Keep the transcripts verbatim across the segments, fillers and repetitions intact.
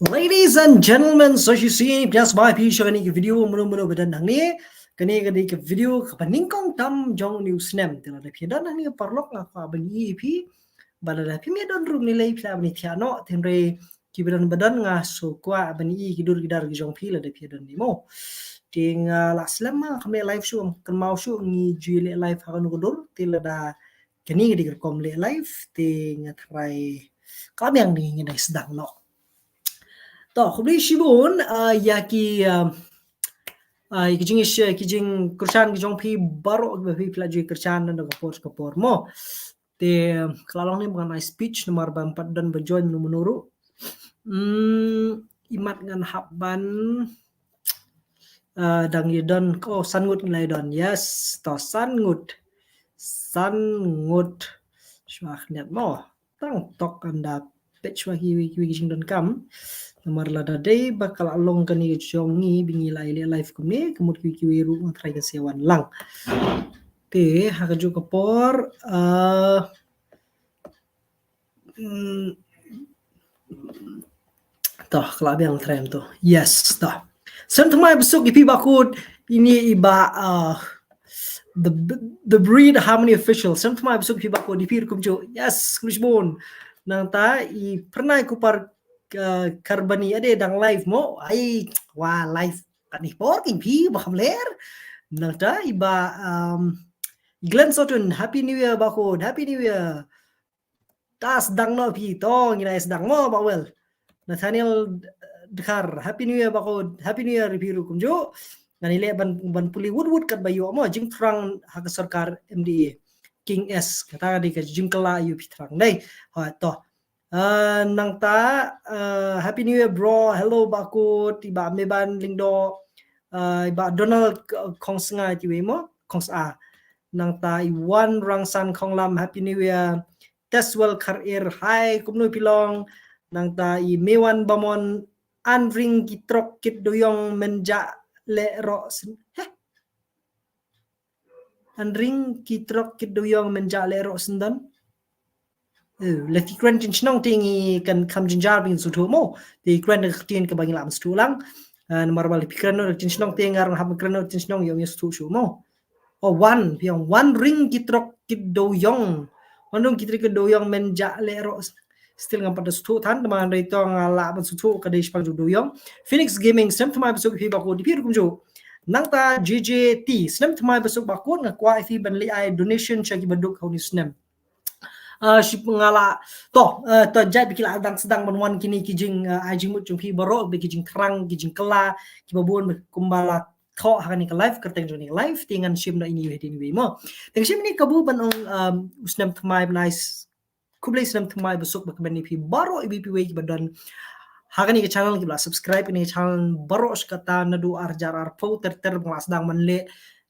Ladies and gentlemen, so you see, just by phi sha kane ka video, mano mano ba don hangne, kane ka dei ka video kaba nyngkong tam jong une u snem. Te lada phi don hangne paralok, nga kwah ban ïohi ïa phi, bad lada phim don ruh, ne lei phi lah ban ïathiah noh, hynrei kiba don ba don, nga shu kwah ban ïohi ki dur ki dar ki jong phi lada phi don ne mo. Te nga la slem ma kam leh live shuh, kynmaw shuh ngi ju leh live ha kano ka dur, te lada kane ka dei ka rukom leh live, te nga tharai ka la biang ne ngi dang sdang noh. To, khublei shibun, ah, ïa ki, ah, ah, ïa ki jing, ki jingkyrshan ki jong phi baroh kiba phi la ju kyrshan na ka por ka por mo. Te ka la long ne ba ngan ai speech namar ba ym pat don ba join mano mano ruh. Hmm, imat ngan hap ban Ah, dang ïa don ko, san ngut ngi la ïa don. Yes, to san ngut. San ngut. Shuwa khyndiat mo. Tang tok ynda peit shuwa kiwei kiwei ki jingdonkam. Namar lada dei ba ka la long kane ka jong ngi ba ngi la ïa leh live kumne, ka mut kiwei kiwei ruh nga tharai kan sa wan lang. Te ha kajuh ka por, ah, Hmm. To, ka la biang trem to. Yes, to. Snem thymmai basuk ïa phi bakhot, ine i Bah, uh, the, the Breed Harmony Official. Snem thymmai basuk ïa phi bakhot, ïa phi ruh kumjuh. Yes, khublei shibun. Nangta i Pyrnai Kupar, uh, Karbani, ade dang live mo. Ai, wa live. Katne por kin phi ba kham ler. Nangta i Bah, um, Glenn Sotun, Happy New Year bakhot, Happy New Year. Ta sdang noh phi, to ngi la sdang mo Bah Well. Nathaniel Dkhar, Happy New Year bakhot, Happy New Year ïa phi ruh kumjuh. Ngan ïaleh ban, ban pule wut wut katba ïoh mo, jingthrang ha ka sorkar M D A. King S, kata ka dei ka jingkylla ïa phi thrang. Dei, ha to. Ah, nangta, ah, Happy New Year bro, hello bakhot, i Bah Meban Lyngdoh, ah, i Bah Donald K-, Khongsnga, ti wei mo, Khongsa. Nangta i Wan Rangsan Khonglam, Happy New Year. Teswell Kharir, hi, kumno phi long. Nangta i Mewan Bamon, an ring ki trok kit duyong men ja leh roh syn-, heh? An ring ki trok kit duyong men ja leh roh syndon. Eh, leh ti kren kin shnong te ngi kan kham jynjar ba ngin sngewthuh mo. Te kren da ka ktien kaba ngi lah ban sngewthuh lang. Ah, namar ba leh phi kren noh da ka ktien shnong te ngi ruh hap kren noh da ka ktien shnong ïoh ngi sngewthuh shuh mo. Oh, wan, phi ong wan ring ki trok kit duyong. Wan ring ki trok kit duyong men ja leh roh. Still ngam pat da sngewthuh than, namar dei to nga lah ban sngewthuh ka dei shaphang jong duyong. Phoenix Gaming, snem thymmai basuk ïa phi bakhot, ïa phi ruh kumjuh. Nangta J J T, snem thymmai basuk bakhot, nga kwah ïa phi ban leit ai donation sha kiba duk ha une u snem. Ah, shi nga la, to, eh, to jait ba ki la dang sdang ban wan kine ki jing, eh, ai jingmut jong phi baroh, ba ki jingthrang, ki jingkylla, kiba bun kumba la thoh ha kane ka live, kyrteng jong kane ka live, te ngan shim noh ine iwei hadien iwei mo. Te nga shim ine kabu ban ong, um, u snem thymmai ban ai s-, khublei snem thymmai basuk ba kmen ïa phi baroh iwei pa iwei kiba don ha kane ka channel, kiba la subscribe kane ka channel baroh shi katta naduh ar hajar arphew ter ter ba nga la sdang ban leh,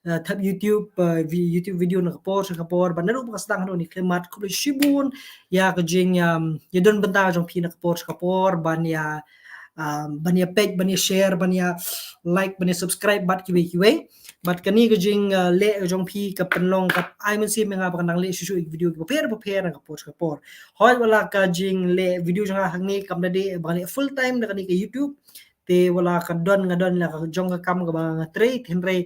eh, thep YouTube, eh, vi-, YouTube video na ka por sha ka por, bad naduh ba nga sdang haduh kane ka khyllipmat, khublei shibun ïa ka jing, um, ïa don bynta jong phi na ka por sha ka por, ban ïa, um, ban ïa peit, ban ïa share, ban ïa like, ban ïa subscribe bad kiwei kiwei. Bad kane ka jing, uh, leh jong phi ka pynlong ka ai mynsiem ïa nga ba ngan nang leh shuh shuh video kiba pher ba pher na ka por sha ka por. Hooid, wat la ka jing leh video jong nga hangne kam da dei ba nga leh full time da kane ka YouTube. Te wat la ka don nga don la ka jong ka kam kaba nga trei, hynrei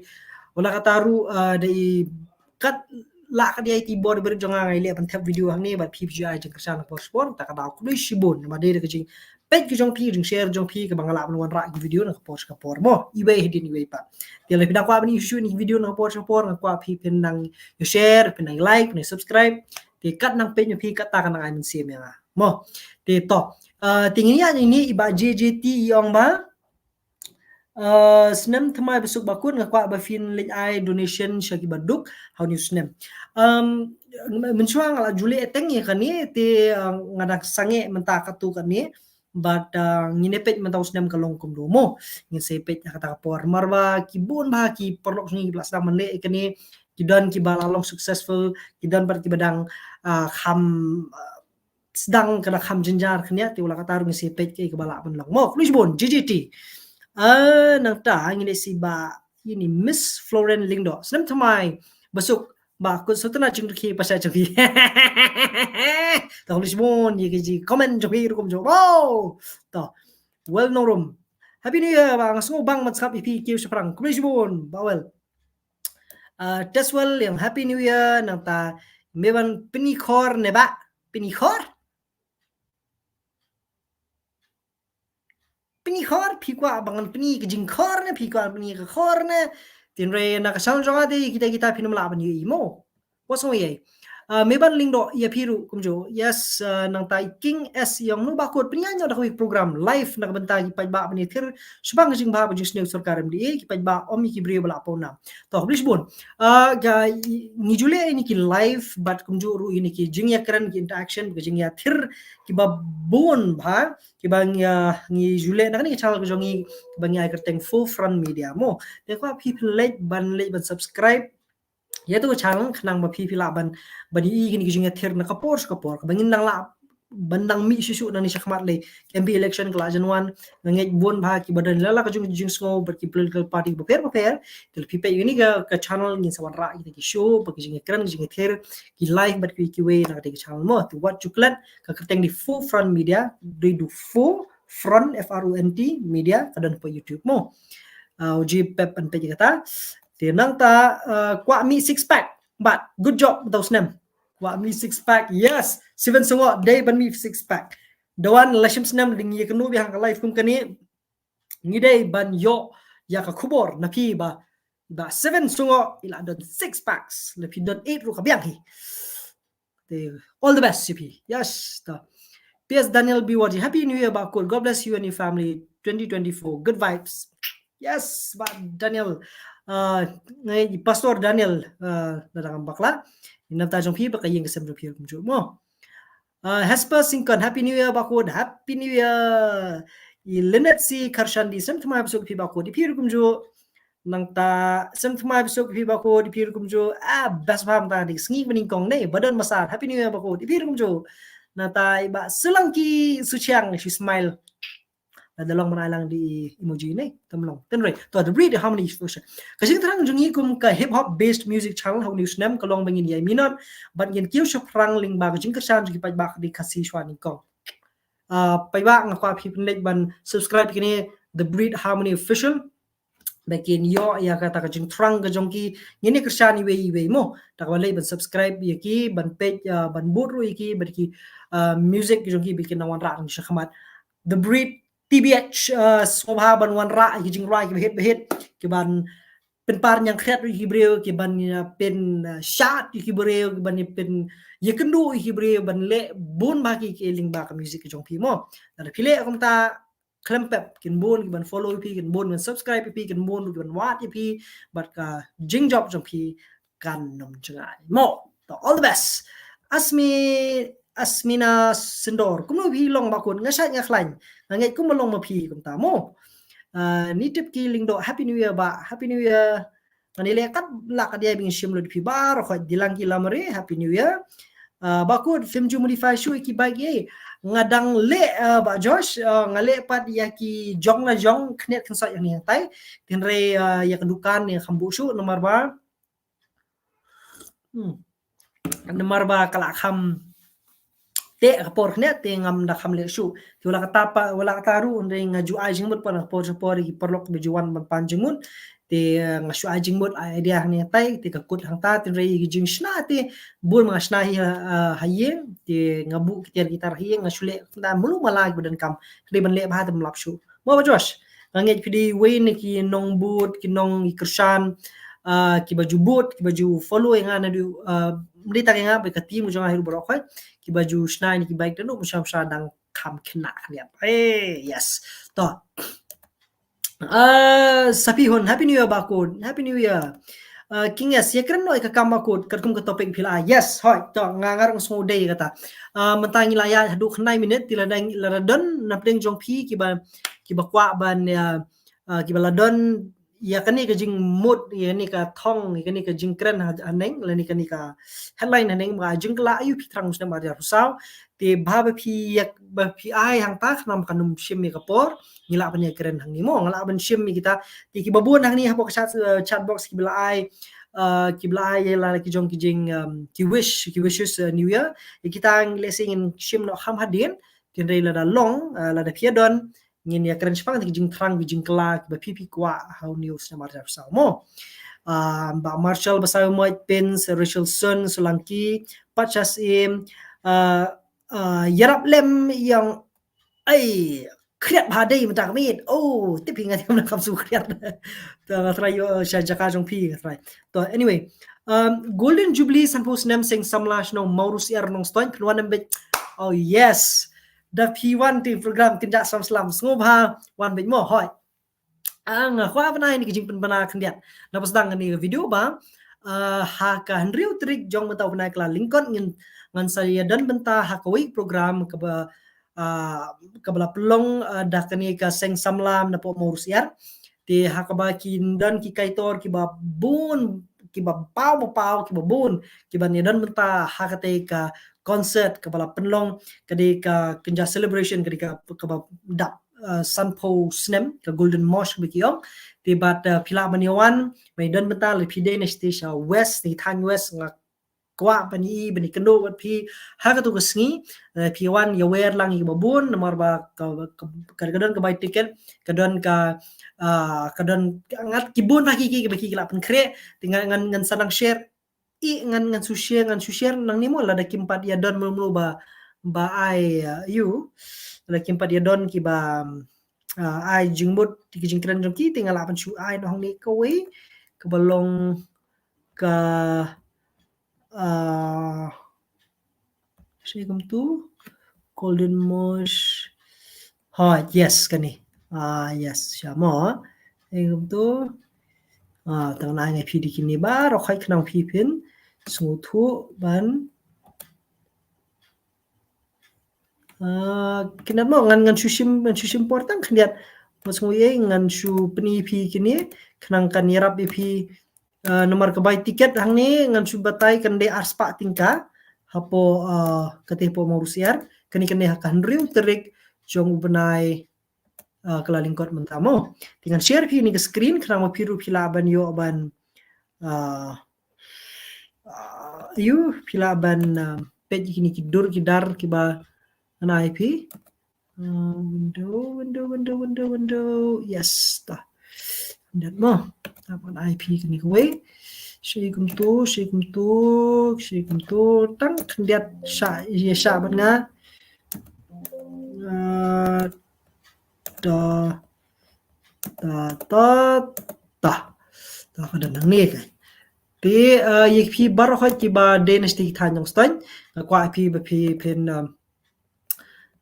wat la kata ruh, uh, dei kat la ka dei ai ti bor bor jong nga ngi leh ban thep video hangne bad phi phi ju ai jingkyrshan na ka por sha ka por, ta ka daw khublei shibun. Namar dei da ka jing peit ka jong phi, jing share jong phi kaba nga lah ban wanrah ki video na ka por sha ka por mo, iwei hadien iwei pat. Te lada phi dang kwah ban ïohi shuh shuh ïa ki video na ka por sha ka por, nga kwah phi phin nang ïa share, phin nang like, phin nang subscribe. Te kat nang peit ïa phi, kat ta ka nang ai mynsiem ïa nga mo. Te to, ah, te ngin ïa ïa ine i Bah J J T i ong ba, ah, snem thymmai basuk bakhot, nga kwah ba phin leit ai donation sha kiba duk ha une u snem. Um, mynshuwa nga la ju leh teng ïa kane, te, ah, nga dang sangeh mynta katto katne. Bad, ah, ngin ïa peit mynta u snem ka long kumno mo. Ngin sa ïa peit ha kata ka por. Namar ba ki bun bha ki paralok jong ngi kiba la sdang ban leh ïa kane, ki don kiba la long successful, ki don pat kiba dang, ah, kham, ah, sdang ka dang kham jynjar khyndiat, te wat la kata ruh ngin sa ïa peit kaei kaba lah ban long mo. Khublei shibun J J T. Ah, nangta ngin ïa sa ïa Bah, ine Miss Florence Lyngdoh. Snem thymmai basuk Bah Kut Sutana jingrakhe pasha jong phi. To khublei shibun ïa ki comment jong phi rukom jong. Wow. To. Well Nongrum. Happy New Year Bah, nga sngew bang ban sngap ïa phi kiew shaphrang. Khublei shibun Bah Well. Uh, Teswell ïa Happy New Year nangta me ban pyni khor ne Bah? Pyni khor? Pyni khor, phi kwah ban pyni ka jingkhor ne, phi kwah pyni ka khor ne? Tynrai na ka channel jong nga te kita kita phin ym lah ban ïohi mo. Wat sngew ïa. Uh, me ban lyngdoh ïa phi ruh kumjuh. Yes, uh, nangta i King S ïong nu Bah Kut pynïaid noh da kawei ka program live na ka bynta ki paidbah ban ïathir shaphang ka jingbha bad jingsniew sorkar M D A, ki paidbah ym ïa ki briew ba la pawnam. To khublei shibun. Uh, ka ngi ju leh ïa kine ki live bad kumjuh ruh ïa kine ki jingïakren, ki interaction, ka jingïathir kiba bun bha kiba ngi, uh, ngi ju leh na kane ka channel ka jong ngi, kiba ngi ai kyrteng Four Front Media mo. Te kwah phi phin leit ban, leit ban subscribe ïa tu ka channel khnang ba phi phi lah ban, ban ïohi kine ki jingïathir na ka por sha ka por kaba ngin nang lah ban nang mih shuh shuh nangne shakhmat lei. M P election ka la jan wan, nga ngeit bun bha kiba don la la ka jong, jingsngew bad ki political party bapher bapher. Te lada phi peit ïa kane ka, ka channel ngin sa wanrah kita ki show, bad ki jingïakren, ki jingïathir, ki live bad kiwei kiwei na kata ka channel mo. Te wat ju klet, ka kyrteng dei Four Front Media, dei du Four Front, F R O N T Media, ka don hapoh YouTube mo. Uh, u Ji Pep ban peit ïa kata. Te nangta, uh, kwah mih six pack. Bad good job mynta u snem. Kwah mih six pack. Yes. Seven Sungok dei ban mih six pack. Da wan la shim snem dang ïa kynnoh bha hangta ka live kum kane. Ngi dei ban ïoh ïa ka khubor na phi ba, ba Seven Sungok i la don six packs, la phi don eight ruh ka biang hi. Te, all the best ïa phi. Yes, to. P S Daniel B Warji, Happy New Year Bah Kut. God bless you and your family. Twenty twenty-four. Good vibes. Yes, Bah Daniel. Uh, ngai Pastor Daniel, uh, na dang bakla. Ïa nangta jong phi ba ka ïing ka sem jong phi kumjuh mo. Uh, Hesper Singkon, Happy New Year Bah Kut. Happy New Year. I Lynette C Kharshandi, snem thymmai ba suk ïa phi Bah Kut. Ïa phi ruh kumjuh. Nangta snem thymmai ba suk ïa phi Bah Kut, ïa phi ruh kumjuh. Ah, best bha mynta dei sngi ba nyngkong ne, ba don masar. Happy New Year Bah Kut, ïa phi ruh kumjuh. Nangta i Bah Soolangki Suchiang, she smile. Lada long ban ai lang da i emoji ne, tam long. Tynrai. To, The Breed Harmony Fusion. Ka jingthrang jong ngi kum ka hip hop based music channel ha une u snem ka long ba ngin ïai minot bad ngin kiew shaphrang lyngba ka jingkyrshan jong ki paidbah ka dei Khasi shwa nyngkong. Uh, paidbah nga kwah phi pynleit ban subscribe kine The Breed Harmony Official. Ba kin ïoh ïa kata ka jingthrang ka jong ki, ngin ïa kyrshan iwei iwei mo. Da kaba leit ban subscribe ïa ki, ban peit, uh, ban bud ruh ïa ki, bad ki, uh, music ka jong ki ba kin nang wanrah shakhmat. The Breed T B H, uh, sngewbha ban wanrah ïa ki jingrwai kiba hit ba hit, ki ban pynpar ñiangkhiat ruh ïa ki briew, ki ban, uh, pyn, uh, shad ïa ki briew, ki ban pyn ïakynduh ïa ki briew, ban leh bun bha ki, ki lyngba ka music ka jong phi mo. Lada phi leh kumta khlem pep, kin bun ki ban follow ïa phi, kin bun ban subscribe ïa phi, kin bun ki ban wad ïa phi, bad ka jingjop jong phi kan ym jngai mo. To, all the best. Asmi, Asmina Sindor, kumno phi long Bah Kut, nga shait nga khlaiñ, nga ngeit kumba long ma phi kumta mo. Uh, Nitip Ki Lyngdoh, Happy New Year Bah, Happy New Year. Ngan ïaleh katba lah ka diai ba ngin shim lut ïa phi baroh khoit. Dilang Ki Lamare, Happy New Year. Uh, Bah Kut, phim ju modify shuh ïa ki bike ei. Nga dang leh, uh, Bah Josh, uh, nga leh pat ïa ki jong la jong, khyndiat khynsoit hangne hangtai. Tynrai, uh, ïa ka dukan ïa kham buh shuh namar ba. Hmm. Namar ba ka la kham teh ka por khyndiat te ngam da kham leh shuh. Te wat la katta pat, wat la katta ruh hynrei nga ju ai jingmut pat na ka por sha por ïa ki paralok ba ju wan ban pan jingmut. Te, eh, nga shu ai jingmut, ai idea hangne hangtai, te ka kut hangta, tynrai ïa ki jingshna te bun ma nga shna hi ha, ha ïing, te nga buh ki tiar guitar ha ïing, nga shu leh hangta mlu mala kiba donkam. Hynrei ban leh bha te ym lap shuh. Mo Bah Josh, nga ngeit phi dei iwei na ki nongbud, ki nongkyrshan, ah, kiba ju bud, kiba ju follow ïa nga naduh, ah, ym dei tang ïa nga, bad ka team jong nga hi ruh baroh khoit, kiba ju shna ïa ki bike naduh mynshwa mynshwa dang kham khynnah khyndiat. Eh, yes. To. Ah, Sapi Hun, Happy New Year Bah Kut. Happy New Year. Ah, King S, ïakren noh ïa ka kam Bah Kut, katkum ka topic phi la ai. Yes, hooid. To, nga nga ruh nga sngewdei kata. Ah, mynta ngi la ïaid haduh khyndai minit, te lada, lada don napdeng jong phi kiba, kiba kwah ban, ah, ah, kiba la don ïa kane ka jingmut, ïa kane ka thong, ïa kane ka jingkren ha, haneng, lane kane ka headline haneng, ba jingkylla aïu phi thrang u snem ar hajar arphew saw. Te bha ba phi ïa, ba phi ai hangta khnang ba kan ym shim ïa ka por, ngi lah ban ïakren hangne mo, ngi lah ban shim ïa kita. Te kiba bun hangne hapoh ka chat, eh, chat box kiba la ai, uh, ki ba la ai ïa la ki jong ki jing, um, ki wish, ki wishes, uh, New Year. Ïa kita ngi lehse ngin shim noh kham hadien, hynrei lada long, uh, lada phi ïa don, ngin ïa kren shaphang ki jingthrang ki jingkylla kiba phi phi kwah ha une u snem ar hajar arphew saw mo. Uh, Bah Marshall Basawi Moit, Pins, Rachel Sun, Solanki, Pat Shasim, uh, uh, Yarap Lem, ïa nga, ai, khriat bha dei mynta ka miet. Oh, tip hi nga, tip na kam shu khriat. To, nga try ïoh sha jaka jong phi, nga try. To, anyway, um, Golden Jubilee sanphew snem Seng Samla shnong Mawrysiar Nongstoiñ, pynwan em beit. Oh yes. Da phi wan te program Kynjah Sam Slam, sngewbha wan beit mo, hoi. Ah, nga kwah ban ai ïa kane ka jingpynbna khyndiat. Naba sdang kane ka video ba, ah, ha ka hynriew tarik jong mynta u bnai Kyllalyngkot ngin, ngan sa ïa don bynta ha kawei ka program kaba, ah, kaba la pynlong, ah, da kane ka Seng Samla napoh Mawrysiar. Te ha kaba kin don ki kaitor kiba bun, kiba paw ba paw, kiba bun, kiban ïa don bynta ha katei ka concert kaba la pynlong, ka dei ka Kynjah Celebration, ka dei ka, kaba dap, ah, sanphew snem, ka Golden Mosh ba ki ong. Te bad, ah, phi lah ban ïa wan, ban ïa don bynta, lada phi dei na shatei sha West, na ki thaiñ West, nga kwah ban ïa, ban ïakynduh bad phi ha katu ka sngi. Eh, phi wan ïa wer lang ïa kiba bun, namar ba ka, ka, ka, ka don ka buy ticket, ka don ka, ah, ka don, ngat ki bun bha ki, ki, kiba ki, ki lah pynkhreh. Te ngan, ngan, ngan sa nang share, i, ngan, ngan shu share, ngan shu share nangne mo, lada kim pat ïa don mano mano ba, ba ai, ah, ïa u, lada kim pat ïa don kiba, ah, ai jingmut ïa ki jingkren jong ki, te nga lah ban shu ai noh hangne kawei kaba long ka, ah, shaei kumtu, Golden Mosh. Ha, yes, kane. Ah, yes, sha mo. Shaei kumtu. Ah, tang ngan ai ïa phi da kine baroh khoit khnang phi phin sngewthuh ban, ah, kane mo, ngan, ngan shu shim, ngan shu shim por tang khyndiat. Mo, sngewthuh, ngan shu pyni ïa phi kine khnang kan ïarap ïa phi. Ah, namar ka buy ticket hangne ngan shu batai kan dei arspah tyngka hapoh, ah, katei hapoh Mawrysiar. Kane kan dei ha ka hynriew tarik jong u bnai, ah, Kyllalyngkot mynta mo. Te ngan share phi ïa kane ka screen khnang ba phi ruh phi lah ban ïoh ban, ah, ah, ïa u, phi lah ban, ah, peit ïa kine ki dur ki dar kiba ngan ai phi. Ah, window, window, window, window, window. Yes, ta. Khyndiat mo. Tang ban ai phi kane kawei. Shaei kumtu, shaei kumtu, shaei kumtu. Tang khyndiat shah, ïa shah bad nga. Ah, ta, ta, ta, ta. Ta, ka don hangne ka. Te, ah, ïa phi baroh khoit kiba dei na shatei thaiñ Nongstoiñ, nga kwah phi ba phi phin, um,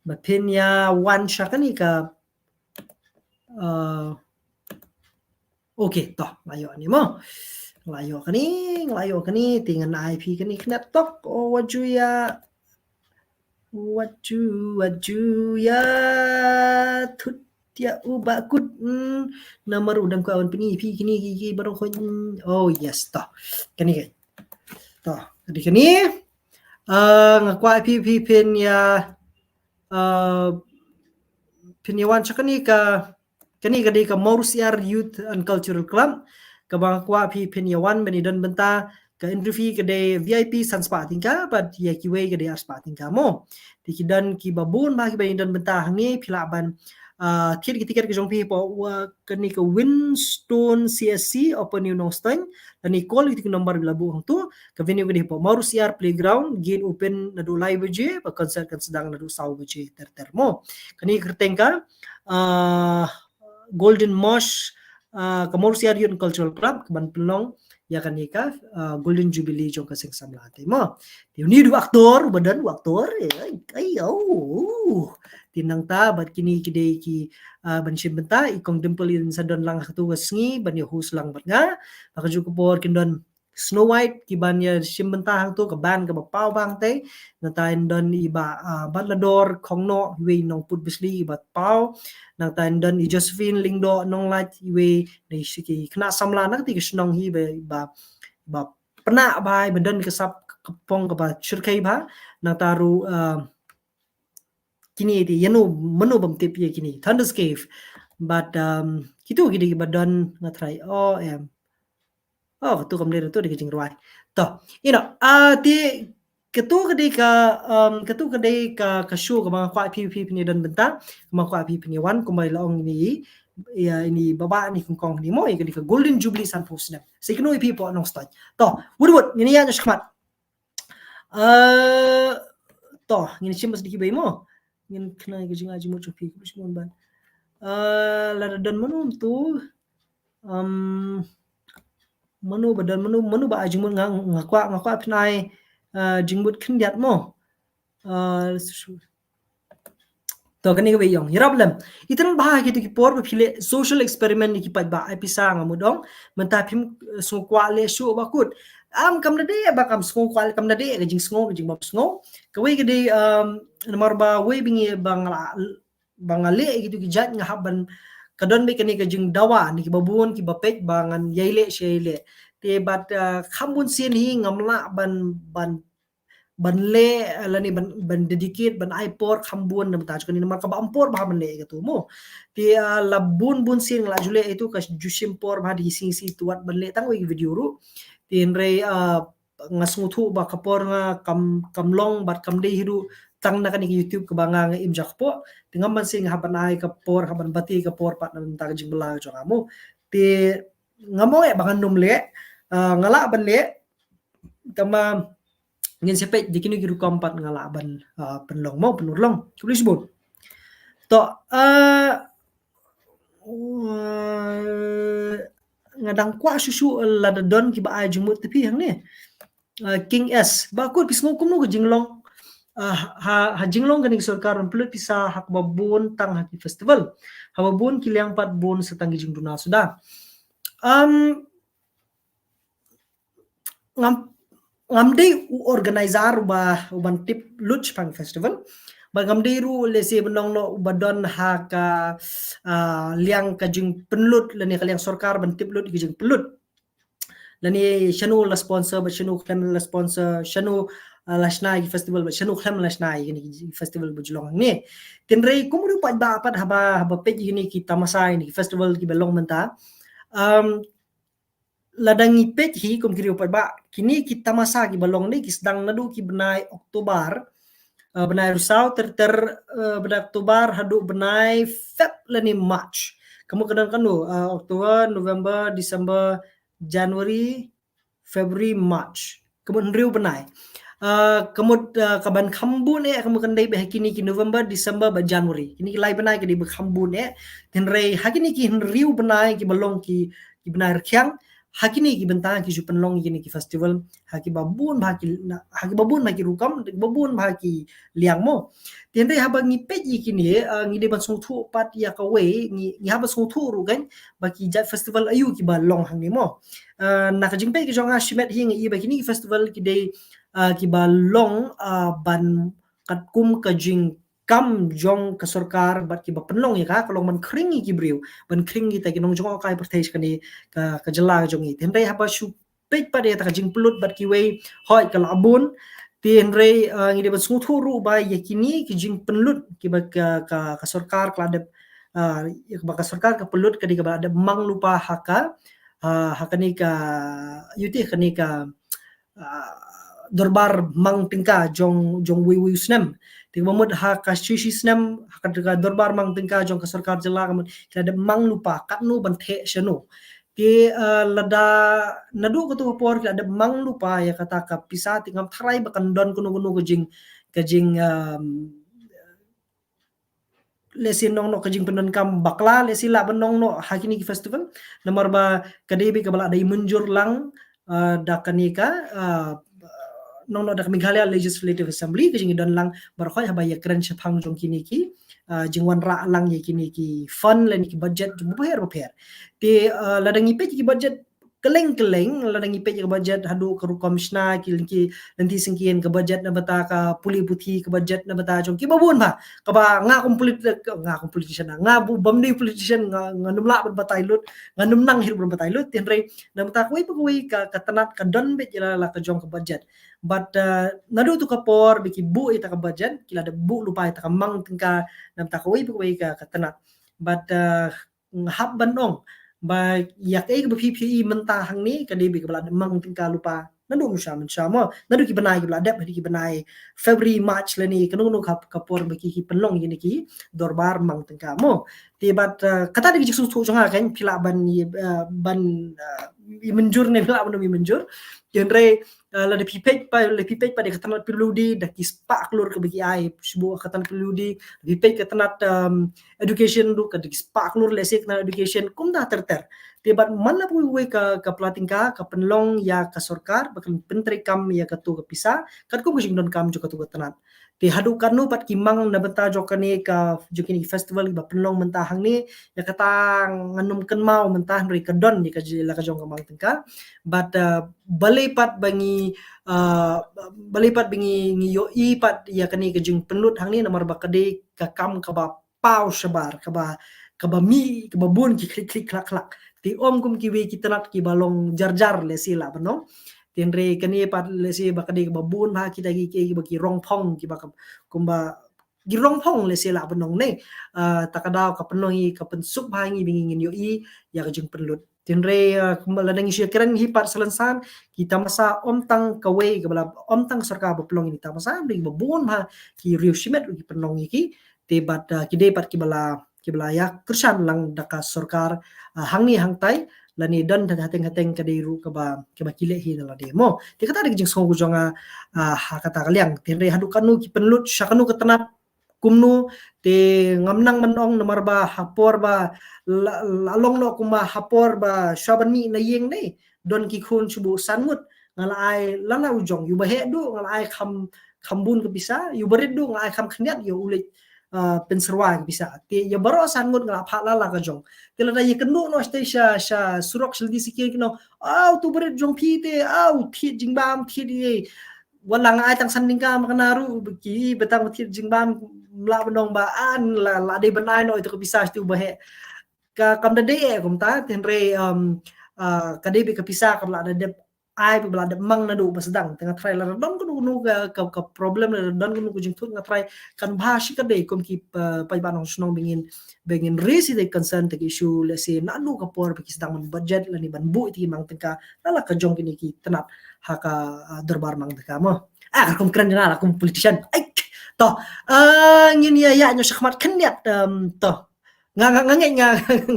ba phin ïa wan sha kane ka, ah, okay, to, nga la ïoh ne mo. Nga la ïoh kane, nga la ïoh kane, te ngan ai phi kane khyndiat tok, oh, wat ju ïa, wat ju, wat ju ïa thut ïa u ba kut, mm, namar u dang kwah ban pyni ïa phi kine ki, ki baroh khoit, mm, oh, yes, to. Kane ka. To, kane kane. Ah, nga kwah phi, phi phin ïa, ah, phin ïa wan sha kane ka, kane ka dei ka Mawrysiar Youth and Cultural Club. Kaba nga kwah phi phin ïa wan ban ïa don bynta, ka entry fee ka dei V I P san spah tyngka, bad ïa kiwei ka dei ar spah tyngka mo. Te ki don kiba bun bha kiba ïa don bynta hangne, phi lah ban, ah, thied ki ticket ka jong phi hapoh, ah, kane ka Winstone C S C, Upper New Nongstoiñ, lane call ïa kito ki number ba la buh hangto. Ka venue ka dei hapoh Mawrysiar Playground, gate open naduh lai baje, bad concert kan sdang naduh saw baje ter ter mo. Kane ka kyrteng ka, ah, Golden Mosh, ah, ka Mawrysiar Youth Cultural Club, kaban pynlong ïa kane ka, ah, Golden Jubilee jong ka Seng Samla te mo. Te une u dei u actor, ba don u actor, eh, ai, ai, oh. Te nangta bad kine ki dei ki, ah, ban shim bynta, i Kong Dimple in sa don lang ha kato ka sngi, ban ïa host lang bad nga. Bad kajuh ka por kin don Snow White, kiban ïa shim bynta hangto, ka band kaba paw bha hangtei. Nangta in don i Bah, ah, Batlador Khongnoh, iwei nongput bislei iba paw. Nangta in don i Josephine Lyngdoh Nonglait, iwei na i shi ki khynnah samla na kata ka shnong hi ba, ba, ba pynah bha, ba don ka sap ka pong kaba shyrkhei bha. Nangta ruh, ah, kine te, ïa no, mano bym tip ïa kine, Thunder's Cave. But, um, kito ki dei kiba don, nga tharai, oh, em. Oh, katu kam dei, katu dei ka jingrwai. To, you know, ah, te katu ka dei ka, um, katu ka dei ka, ka show kaba nga kwah phi, phi, phin ïa don bynta, kaba nga kwah phi, phin ïa wan, kumba la ong ine i, ïa ine i Bah Bah Nyngkong ine mo, ïa kane ka Golden Jubilee sanphew snem. Sa kynnoh ïa phi hapoh Nongstoiñ. To, wut wut, ngin ïa ïaid shakhmat. Eh, to, ngin shim bad ki ba ïa mo. Ngin kynnoh ïa ka jingai jingmut jong phi, khublei shibun ban. Eh, lada don mano mynta. Um, mano ba don, mano, mano ba ai jingmut, nga, nga kwah, nga kwah phin ai, eh, jingmut khyndiat mo. Eh, to, kane kaba ïong, ïarap lem. Itynnad bha ha kitu ki por ba phi leh social experiment ïa ki paidbah, ai pisa, nga mut ong. Mynta phim, eh, sngew kwah leh show ba kut. Am, kam da dei ba kam sngew kwah, kam da dei ka jingsngew, ka jingbym sngew. Kawei ka dei, um, namar ba wei ba ngi, ba nga la, ba nga leh ïa kitu ki jait, nga hap ban, ka don beit kane ka jingdawa na kiba bun kiba peit ba ngan ïai leh shi ïai leh. Te bad, eh, kham bun sien hi ngam lah ban, ban ban leh, eh, lane ban, ban dedicate, ban ai por kham bun namar ta jong kane, namar kaba am por bha ban leh katu mo. Te, eh, la bun bun sien nga la ju leh ïa katu, ka ju shim por bha da ki sngi sngi tu wat ban leh tang wei video ruh. Te hynrei, eh, nga sngewthuh ba ka por nga kam, kam long bad kam dei hi ruh tang na kane ka YouTube kaba nga, nga im ja hapoh. Te ngam ban sien, nga hap ban ai ka por, hap ban bati ka por pat namar ta ka jingbylla jong nga mo. Te ngam ong eh ba ngan nym leh, eh, nga lah ban leh, tangba ngin sa peit da kino ki rukom pat nga lah ban, ah, pynlong mo, pynurlong. Khublei shibun. To, ah, uh, nga dang kwah shuh shuh lada don kiba ai jingmut te phi hangne. Ah, King S, ba kut, phi sngew kumno ka jinglong, ah, ha, ha jinglong kane ka sorkar ban pynlut pisa ha kaba bun tang ha ki festival, ha kaba bun ki liang pat bun sa tang ki jingduna suda. Um, ngam, ngam dei u organizer uba, uban tip lut shaphang festival. Bad ngam dei ruh lehse ban ong noh uba don ha ka, ah, liang ka jingpynlut lane ka liang sorkar ban tip lut ka jingpynlut. Lane shano la sponsor, bad shano khlem la sponsor, shano, ah, la shna ïa ki festival, bad shano khlem la shna ïa kine ki festival ba ju long hangne. Te hynrei kum u paidbah pat haba, haba peit ïa kine ki tamasa, ïa kine ki festival kiba long mynta. Um, lada ngi peit hi kum ki riew paidbah, kine ki tamasa kiba long ne ki sdang naduh ki bnai October, eh, bnai Risaw ter ter, eh, bnai October haduh bnai Feb lane March. Ka mut ka don kano, eh, October, November, December, January, February, March. Ka mut hynriew bnai. Ah, ka mut, ah, kaban kham bun eh, ka mut kan dei beit ha kine ki November, December bad January. Kine ki lai bnai ka dei ba kham bun eh. Te hynrei ha kine ki hynriew bnai kiba long ki, ki bnai rkhiang, ha kine ki bynta ki ju pynlong kine ki festival ha kiba bun bha ki, na, ha kiba bun bha ki rukom, kiba bun bha ki liang mo. Te hynrei haba ngi peit ïa kine, ah, ngi dei ban sngewthuh pat ïa kawei, ngi, ngi hap ban sngewthuh ruh kan ba ki jait festival aïu kiba long hangne mo. Ah, na ka jingpeit ka jong nga shimet hi nga i ba kine ki festival ki dei, ah, kiba long, ah, ban katkum ka jingkam jong ka sorkar bad kiba pynlong ïa ka, ka long ban khring ïa ki briew, ban khring kita ki nongjngohkai pyrthei sha kane ka, ka jylla ka jong ngi. Te hynrei haba shu peit pat ïa kata ka jingpynlut bad kiwei, hooid ka la bun. Te hynrei, ah, ngi dei ban sngewthuh ruh ba ïa kine ki jingpynlut kiba ka, ka, ka sorkar ka la dep, ah, ïa kaba ka sorkar ka pynlut ka dei kaba la dep mang lypa ha ka, ah, ha kane ka, ïa kane ka, ah, dorbar mang tyngka jong, jong uwei uwei u snem. Te kaba mut ha ka shi shi snem ha ka, ka dorbar mang tyngka jong ka sorkar jylla ka mut ki la dep mang lypa katno ban theh shano. Te, ah, lada naduh kato ka por ki la dep mang lypa ïa kata ka pisa, te ngam tharai ba kan don kano kano ka jing, ka jing, um, lehse nong noh ka jingpyndonkam bakla, lehse lah ban nong noh ha kine ki festival. Namar ba ka dei beit kaba la dei mynjur lang, ah, da kane ka, ah, nong noh da ka Meghalaya Legislative Assembly, ka jingdon lang baroh haba ïakren shaphang jong kine ki, ah, jingwanrah lang ïa kine ki fund lane ki budget jong bapher bapher. Te, ah, lada ngi peit ki budget kylleng kylleng, lada ngi peit ka budget haduh ka rukom shna ki, ki lynti syngkien, ka budget na bynta ka pule puthi, ka budget na bynta jong kiba bun bha. Kaba nga kum polit-, nga kum politician, nga bu-, bym dei politician, nga, ngan ym lah ban batai lut, ngan ym nang hi ruh ban batai lut, te hynrei na bynta kawei pa kawei ka, ka tnat ka don beit ïa la, la ka jong ka budget. Bad, uh, naduh tu ka por ba ki buh ïa ta ka budget, ki la dep buh lypa ïa ta ka mang tyngka na bynta kawei pa kawei ka, ka tnat. Bad, uh, hap ban ong ba ïa kaei kaba phi phi i mynta hangne ka dei ba kaba la dep mang tyngka lypa. Naduh mynshuwa mynshuwa mo. Naduh ki bnai kiba la dep, ha ki bnai February, March lane kano kano ka, ka por ba ki, ki pynlong ïa kine ki dorbar mang tyngka mo. Te bad, eh, kata dei ka jingsngewthuh jong nga kan, phi lah ban, eh, ban, eh, ïa mynjur ne phi lah ban ym ïa mynjur. Hynrei, eh, lada phi peit pat, lada phi peit pat ïa ka tnat P W D, da ki spah klur kaba ki ai, shu buh ka tnat P W D, phi peit ka tnat, um, education ruh, ka da ki spah klur lehse ka tnat education, kumta ter ter. Te bad man la phi wei ka, ka pla tyngka, ka pynlong ïa ka sorkar ba kan pyntreikam ïa kato ka pisa katkum ka jingdonkam jong kato ka tnat. Te haduh katno pat ki mang na bynta jong kane ka, jong kine ki festival kiba pynlong mynta hangne, ïa kata ngan ym kynmaw mynta, hynrei ka don ïa ka jing, la ka jong ka mang tyngka. Bad, uh, balei pat ba ngi, uh, balei pat ba ngi, ngi ïohi pat ïa kane ka jingpynlut hangne, namar ba ka dei ka kam kaba paw shabar, kaba, kaba mih, kaba bun ki khlieh khlieh khlak khlak. Te ym kum kiwei ki tnat kiba long jar jar lehse lah ban ong. Te hynrei kane pat lehse ba ka dei kaba bun bha kita ki, ki, kiba ki rong phong, kiba ka, kumba ki rong phong lehse lah ban ong ne. Ah, ta ka daw ka pynlong ïa, ka pynsuk bha ïa ngi ba ngin ïohi ïa ka jingpynlut. Te hynrei, ah, kumba lada ngi shu ïakren hi pat Salonsan, ki tamasa ym tang kawei kaba la, ym tang sorkar ba pynlong ïa ki tamasa, hynrei kiba bun bha ki riew shimet ruh ki pynlong ïa ki. Te bad, ah, ki dei pat kiba la, kiba la ïa kyrshan lang da ka sorkar, ah, hangne hangtai, lane don ha hateng hateng ka dei ruh kaba, kaba ki leh hi na lade mo. Te kata dei ka jingsngew jong nga, ah, ha kata ka liang. Te hynrei haduh katno ki pynlut sha kano ka tnat kumno, te ngam nang ban ong namar ba ha por ba la, la long noh kumba ha por ba shuwa ban mih na ïing ne, don ki khun shu buh san ngut, nga la ai la la u jong, ïa u baheh duh nga la ai kham, kham bun ka pisa, ïa u barit duh nga la ai kham khyndiat, ïa u leit, ah, pynsyrwa ka pisa. Te ïa baroh san ngut nga la phah la la ka jong. Te lada ïa kynduh noh shatei sha, sha surok sha lynti sakhir ki ong, "Aw, utu barit jong phi te, aw, thied jingbam, thied ïa." Wat la nga ai tang san tyngka ma kane ruh, ba ki, ba tang thied jingbam, la ban ong ba, ah, la, la dei ban ai noh ïa utu ka pisa sha utu u baheh. Ka, kam da dei eh kumta, te hynrei, um, ah, ka dei beit ka pisa kaba la dep ai, ba la dep mang naduh ba sdang. Te nga tharai lada don kano kano ka, ka, ka problem, lada don kano ka jingthut, nga tharai kan bha shikatdei kum ki, ah, paidbah nongshong shnong ba ngin, ba ngin raise ïa ka concern, ïa ka issue, lehse naduh ka por ba ki sdang ban budget lane ban buh ïa ki mang tyngka na la ka jong kine ki tnat ha ka, ah, dorbar mang tyngka mo. Ah, ka kum kren na la kum politician. Ai, to, ah, ngin ïa, ïa, ñiew shakhmat khyndiat, um, to. Nga, nga, nga ngeit nga,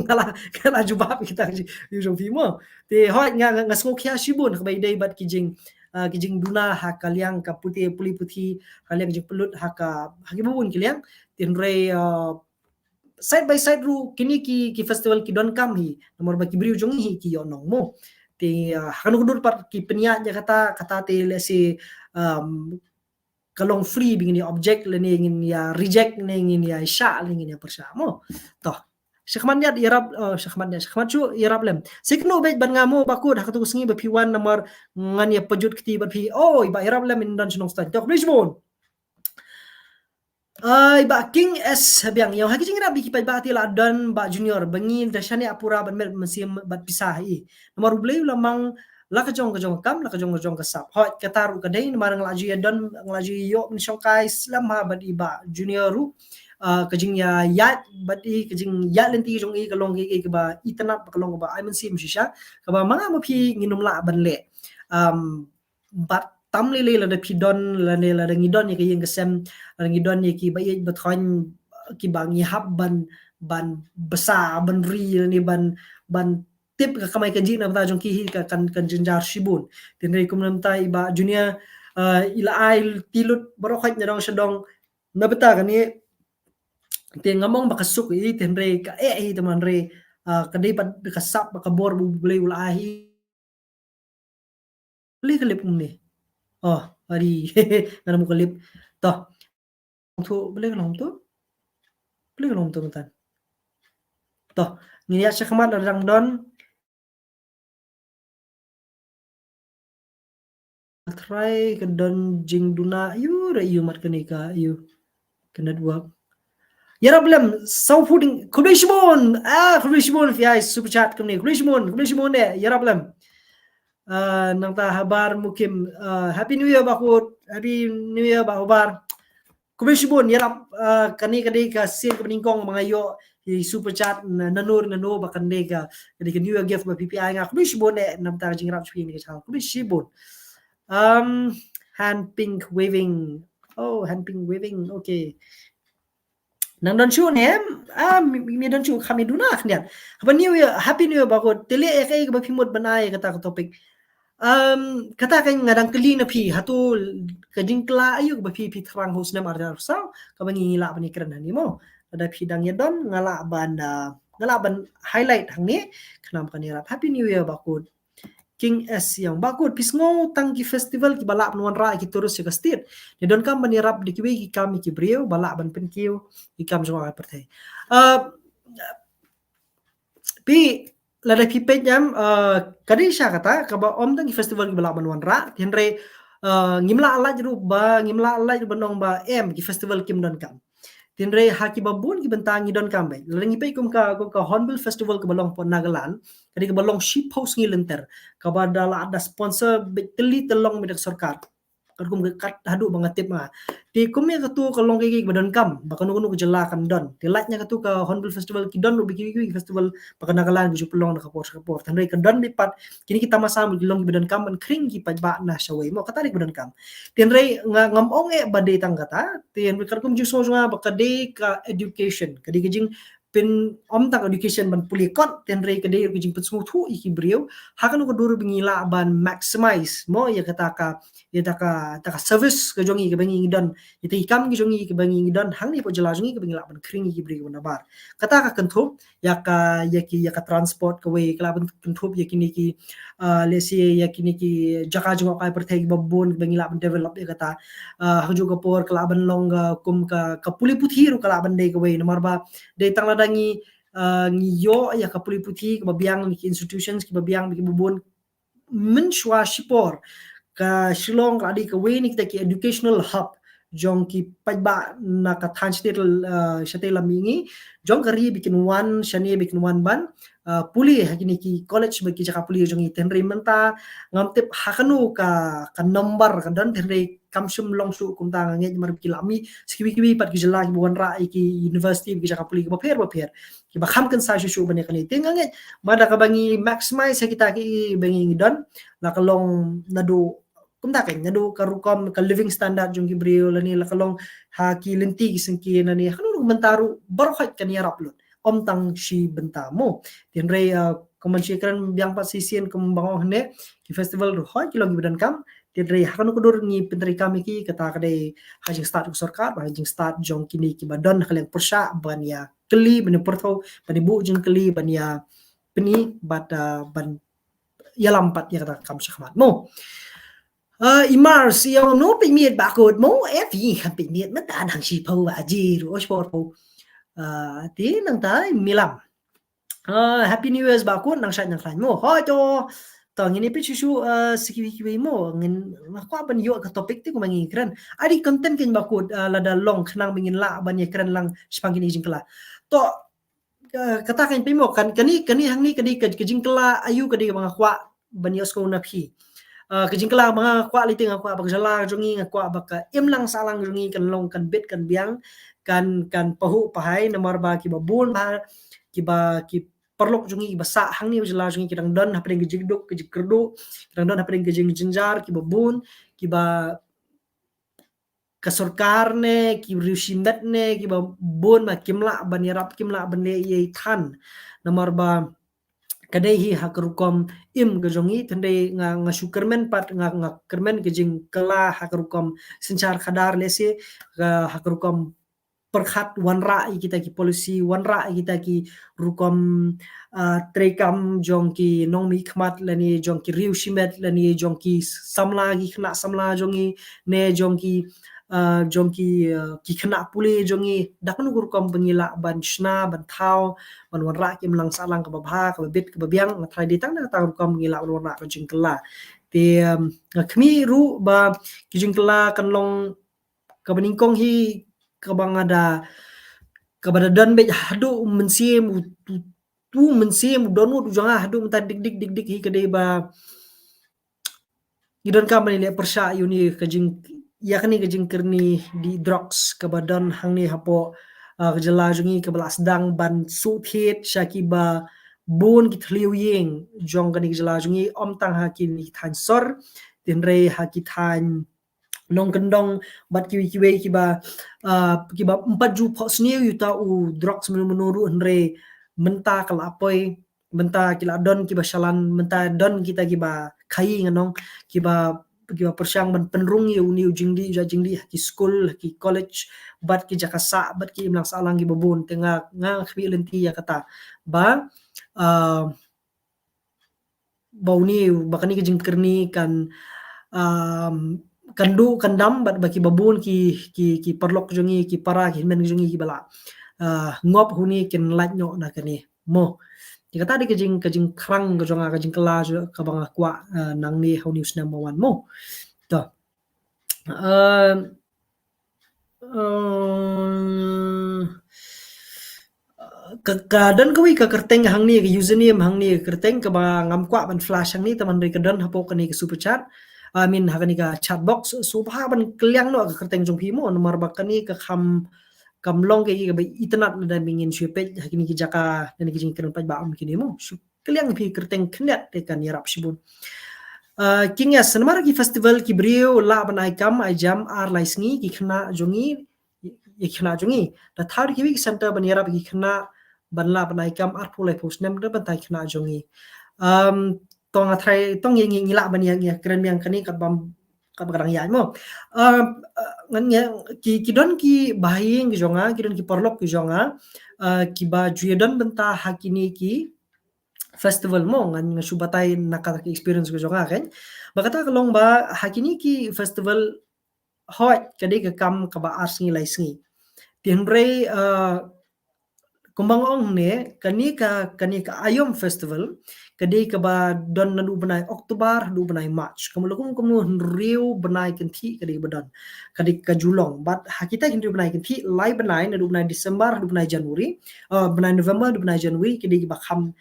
nga la, nga la jubab kita ki issue jong phi mo. Te hooid nga, nga, nga sngewkhia shibun kaba ïadei bad ki jing, ah, ki jingduna ha ka liang ka puthi, pule puthi, ha ka liang jingpynlut ha ka, ha kiba bun ki liang. Te hynrei, ah, side by side ruh kine ki, ki festival ki donkam hi, namar ba ki briew jong ngi hi ki ïoh nong mo. Te, ah, ha kano ka dur pat ki pynïaid ïa kata, kata te lehse, um, ka long free ba ngin ïa object lane ngin ïa reject ne ngin ïa shah lane ngin ïa pyrshah mo. To. Shakhmat ñiat ïarap, oh, shakhmat ñiat, shakhmat shuh ïarap lem. Sa kynduh beit bad nga mo Bah Kut, ha kato ka sngi ba phi wan namar ngan ïa pajut kti bad phi. Oh, i Bah ïarap lem, in don shnong Stan. To, khublei shibun. Ai, Bah King S Biang, ïa, ha ki jingïarap ïa ki paidbah te la don Bah Junior, ba ngi da shane Apura ban met mynsiem bad pisa hi. Namar U Blei u la mang la ka jong ka jong ka kam, la ka jong ka jong ka sap. Hooid, kata ruh ka dei, namar nga la ju ïa don, nga la ju ïoh mynshongkai slem ha bad i Bah Junior ruh. Ah, ka jingïaid bad i, ka jingïaid lynti jong i ka long ka, ka, kaba itynnad, ka long kaba ai mynsiem shisha, kaba ma nga ma phi ngin ym lah ban leh. Um, bad tam lei lei lada phi don, lane lada ngi don ïa ka ïing ka sem, lada ngi don ïa ki ba ïeit ba thoiñ, kiba ngi hap ban, ban bsa, ban ri, lane ban, ban tip ka kamai kajih na bynta jong ki hi ka kan, kan jynjar shibun. Te hynrei kumne mynta i Bah Junior, eh, i la ai ti lut baroh khoit na dong sha dong na bynta kane. Te ngam ong ba ka suk hi, te hynrei ka eh hi, te hynrei, eh, ka dei pat ka sap bad ka bor ba U Blei u la ai hi. Balei ka lip kumne? Oh, ari. Nga la mut ka lip. To. Thu, balei ka long tu? Balei ka long tu mynta? To. Ngin ïa shakhmat la dang don. Try ka don jingduna. Ïu, re ïu mat kane ka, ïu. Ka network. Ïarap lem, saw puding, khublei shibun. Ah, khublei shibun, phi ai super chat kumne. Khublei shibun, khublei shibun de, ïarap lem. Ah, nangta Habar Mukim, ah, Happy New Year Bah Kut, Happy New Year Bah Habar. Khublei shibun, ïarap, ah, kane ka dei ka sien kaba nyngkong ba nga ïoh i super chat na, na nur na nur ba kan dei ka, ka dei ka new year gift ba phi phi ai nga. Khublei shibun eh namar ka jingïarap jong phi ïa kane ka channel. Khublei shibun. Um, hand pink waving. Oh, hand pink waving. Okay. Nang don shuh ne em? Ah, me, me don shuh, kham ïa duna khyndiat. Happy New Year, Happy New Year Bah Kut. Te leh ïa kaei kaba phi mut ban ai ïa kata ka topic. Um, kata ka nga dang kylli na phi, hato ka jingkylla aïu kaba phi phi thrang ha u snem ar hajar arphew saw, kaba ngi lah ban ïakren hangne mo. Lada phi dang ïa don, nga lah ban, ah, nga lah ban highlight hangne, khnang ba kan ïarap. Happy New Year Bah Kut. King S Young. Bah Kut, phi sngew tang ki festival kiba lah ban wanrah ïa ki tourist ïa ka state? Ngi donkam ban ïarap da kiwei ki kam ïa ki briew ba lah ban pynkiew ïa ki kam jong ka pyrthei. Uh, phi, lada phi peit em, uh, ka dei sha kata kaba ym tang ki festival kiba lah ban wanrah, hynrei, uh, ngim lah lait ruh ba, ngim lah lait ruh ban ong ba em ki festival kim donkam. Hynrei ha kiba bun ki bynta ngi donkam beit. Lada ngi peit kum ka, kum ka Hornbill Festival kaba long hapoh Nagaland, ka dei kaba long shiphew sngi lynter, kaba da lah da sponsor beit tylli tylli beit da ka sorkar. Katkum ka kat haduh ba nga tip nga. Te kum ïa katu ka long kaei kaei kaba donkam ba kano kano ka jylla kan don. Te lait na katu ka Hornbill Festival, ki don ruh beit kiwei kiwei ki festival ba ka Nagaland ki ju pynlong da ka por sha ka por. Hynrei ka don beit pat kine ki tamasa, mut ki long kiba donkam ban khring ki paidbah na shawei mo, kata dei kaba donkam. Te hynrei nga, ngam ong eh ba dei tang kata. Te hynrei katkum jingsngew jong nga ba ka dei ka education, ka dei ka jingpyn, ym tang education ban pule kot, te hynrei ka dei ka jingpynsngewthuh ïa ki briew ha kano ka dur ba ngi lah ban maximize mo ïa kata ka, ïa kata ka, kata ka service ka jong ngi kaba ngi don, ïa kita ki kam ki jong ngi kaba ngi don hangne hapoh jylla jong ngi, kaba ngi lah ban khring ïa ki briew kaba nabar. Kata ka kynthup ïa ka, ïa ki, ïa ka transport kawei, ka lah ban kynthup ïa kine ki, uh, let's say, ïa kine ki jaka jngohkai pyrthei kiba bun kiba ngi lah ban develop ïa kata. Uh, ha kajuh ka por ka lah ban long ka, kum ka, ka pule puthi ruh ka lah ban dei kawei, namar ba dei tang lada ngi, uh, ngi ïoh ïa ka pule puthi kaba biang na ki institutions kiba biang kiba bun, mynshuwa shipor ka Shillong ka la dei kawei na kita ki educational hub jong ki paidbah na ka thaiñ shatei, uh, shatei lam mihngi jong ka ri, ba kin wan shane, ba kin wan ban, uh, pule ha kine ki college bad ki jaka pule jong ngi. Te hynrei mynta ngam tip ha kano ka, ka number ka don, te hynrei kam shym long shuh kumta, nga ngeit namar ba ki la mih sa kiwei kiwei pat ki jylla kiba wanrah ïa ki university bad ki jaka pule kiba pher ba pher, kiba kham kynsai shuh shuh ban ïa kane. Te nga ngeit ba da kaba ngi maximize ha kita kiei kiei ba ngi don, la ka long naduh kumta, ka naduh ka rukom ka living standard jong ki briew lane la ka long ha ki lynti ki syngkien lane ha kano kano ka bynta ruh baroh khoit kan ïarap lut, ym tang shi bynta mo. Te hynrei, uh, kumba ngi kren biang pat shisien kumba nga ong hangne, ki festival ruh hooid ki long kiba donkam. Te hynrei ha kano ka dur ngi pyntreikam ïa ki, kata ka dei ha jingstad ka sorkar bad ha jingstad jong kine kiba don ha ka liang pyrshah ban ïa kylli, ban ïa pyrthew, ban ïa buh jingkylli, ban ïa pyni bad, uh, ban ïalam pat ïa kata ka kam shakhmat mo. Uh, i Mars i ong, no peit miet Bah Kut mo, eh phi, kham peit miet mynta nang shiphew baje ruh, oh, shiphew arphew. Uh, te nangta i Milam. Uh, Happy New Year Bah Kut, nang shait nang khlaiñ mo. Hooid to. To ngin ïa peit shuh shuh, uh, sa kiwei kiwei mo. Ngin, nga kwah ban ïoh ka topic te kumba ngi kren. Ai dei content kein Bah Kut, uh, lada long khnang ba ngin lah ban ïa kren lang shaphang kine ki jingkylla. To, uh, kata kein phi mo, kan, kane, kane hangne ka dei ka, ka jingkylla aïu ka dei kaba nga kwah ban ïohsngew na phi. Uh, ka jingkylla ba nga kwah lei te nga kwah ba ka jylla jong ngi, nga kwah ba ka imlang sahlang jong ngi kan long, kan bit kan biang, kan, kan pahuh pahai, namar ba kiba bun ba, kiba, ki paralok jong ngi kiba sah hangne ha jylla jong ngi ki dang don hapdeng ka jingduk ka jingkyrduh, ki dang don hapdeng ka jingjynjar, kiba bun, kiba ka sorkar ne ki riew shimet ne kiba bun ma kim lah ban ïarap, kim lah ban leh ei ei than. Namar ba ka dei hi ha ka rukom im ka jong ngi, te hynrei nga, nga shu kyrmen pat, nga, nga kyrmen ka jingkylla ha ka rukom synshar khadar lehse, ka, ha ka rukom pyrkhat wanrah ïa kita ki policy, wanrah ïa kita ki rukom, uh, treikam jong ki nongmihkhmat lane jong ki riew shimet lane jong ki samla, ki khynnah samla jong ngi, ne jong ki, uh, jong ki, uh, ki khynnah pule jong ngi, da kano ka rukom ba ngi lah ban shna, ban thaw, ban wanrah ka imlang sahlang kaba bha, kaba bit, kaba biang, nga tharai dei tang da kata ka rukom ba ngi lah ban wanrah ka jingkylla. Te, um, nga khmih ruh ba ki jingkylla kan long kaba nyngkong hi kaba nga da, kaba da don beit haduh mynsiem u, u, u mynsiem u dohnud u jong nga haduh mynta dik dik dik dik hi ka dei ba ngi donkam ban ïaleh pyrshah ïa une ka jing, ïa kane ka jingkyrni di drugs kaba don hangne hapoh, ah, ka jylla jong ngi kaba la sdang ban shu thied sha kiba bun ki thliew ïing jong kane ka jylla jong ngi, ym tang ha kine ki thaiñ sor, hynrei ha ki thaiñ nongkyndong bad kiwei kiwei kiba, ah, kiba ym pat ju phohsniew ïa uta u drugs mynno mynno ruh, hynrei mynta ka la poi, mynta ki la don kiba shalan, mynta don kita kiba khaii ngan ong, kiba, kiba pyrshang ban pynrung ïa une u jingdih, u jingdih ha ki skul, ha ki college, bad ki jaka sah, bad ki imlang sahlang kiba bun. Te nga, nga khmih lynti ïa kata ba, ah, ba une, ba kane ka jingkyrni kan, um, kan duh kan dam bad ba kiba bun ki, ki, ki paralok jong ngi, ki para ki hynmen jong ngi kiba la, uh, ngop ha une kin lait noh na kane. Mo. Te kata dei ka jing, ka jingkyrpad ka jong nga, ka jingkylla jong, kaba nga kwah, uh, nangne ha une u snem ba wan mo. To. Um, um, ka, ka don kawei ka kyrteng hangne, ka username hangne, ka kyrteng kaba ngam kwah ban flash hangne, tangba hynrei ka don hapoh kane ka super chat. I mean, ha kane ka chat box. Sngewbha ban kylliang noh ka kyrteng jong phi mo, namar ba kane ka kham, kam long kaei kaba itynnad lada ngin shu peit ha kine ki jaka, kine ki jingkren paidbah kum kine mo. Shu kylliang phi kyrteng khyndiat te kan ïarap shibun. Ah, King S, namar ki festival ki briew lah ban ai kam ai jam ar lai sngi, ki khynnah jong ngi, ki khynnah jong ngi. Da thaw da kiwei ki center ban ïarap ki khynnah ban lah ban ai kam arphew laiphew snem da ban tai khynnah jong ngi. Um, to nga try, to ngi, ngi, ngi lah ban ïa, ïakren biang kane katba, katba ka dang ïaid mo. Um, uh, ngan ïa, ki, ki don ki bahaïing ki jong nga, ki don ki paralok ki jong nga, uh, kiba ju ïadon bynta ha kine ki festival mo, ngan, ngan shu batai na kata ka experience ka jong nga kan. Ba kata ka long ba ha kine ki festival hooid ka dei ka kam kaba ar sngi lai sngi. Te hynrei, uh, kumba nga ong ne, kane ka, kane ka Aïom Festival ka dei kaba don naduh bnai October haduh bnai March. Kumno kumno, kumno hynriew bnai kynthih ka dei kaba don. Ka dei ka ju long. Bad ha kita hynriew bnai kynthih, lai bnai naduh bnai December haduh bnai January, uh, bnai November haduh bnai January ka dei kaba kham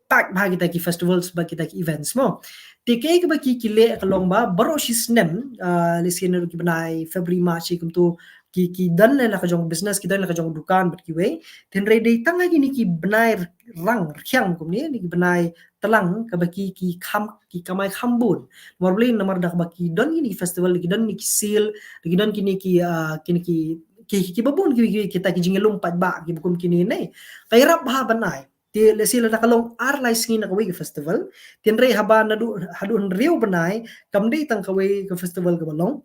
pack bha kita ki festivals bad kita ki events mo. Te kaei kaba ki, ki leh ka long ba baroh shi snem, ah, lehse naduh ki bnai February, March kumto, ki, ki don la ka jong business, ki don la ka jong dukan bad kiwei. Te hynrei dei tang ha kine ki bnai rang rkhiang kumne, kine ki bnai tlang kaba ki, ki kham, ki kamai kham bun. Namar balei, namar da kaba ki don kine ki festival, ki don kine ki sale, ki don kine ki, ah, kine ki, ki, ki, kiba bun ki, ki, kita ki jingïalum paidbah kiba kum kine ne. Ka ïarap bha ban ai. Te lehse lada ka long ar lai sngi na kawei ka festival, te hynrei haba naduh, haduh hynriew bnai kam dei tang kawei ka festival kaba long.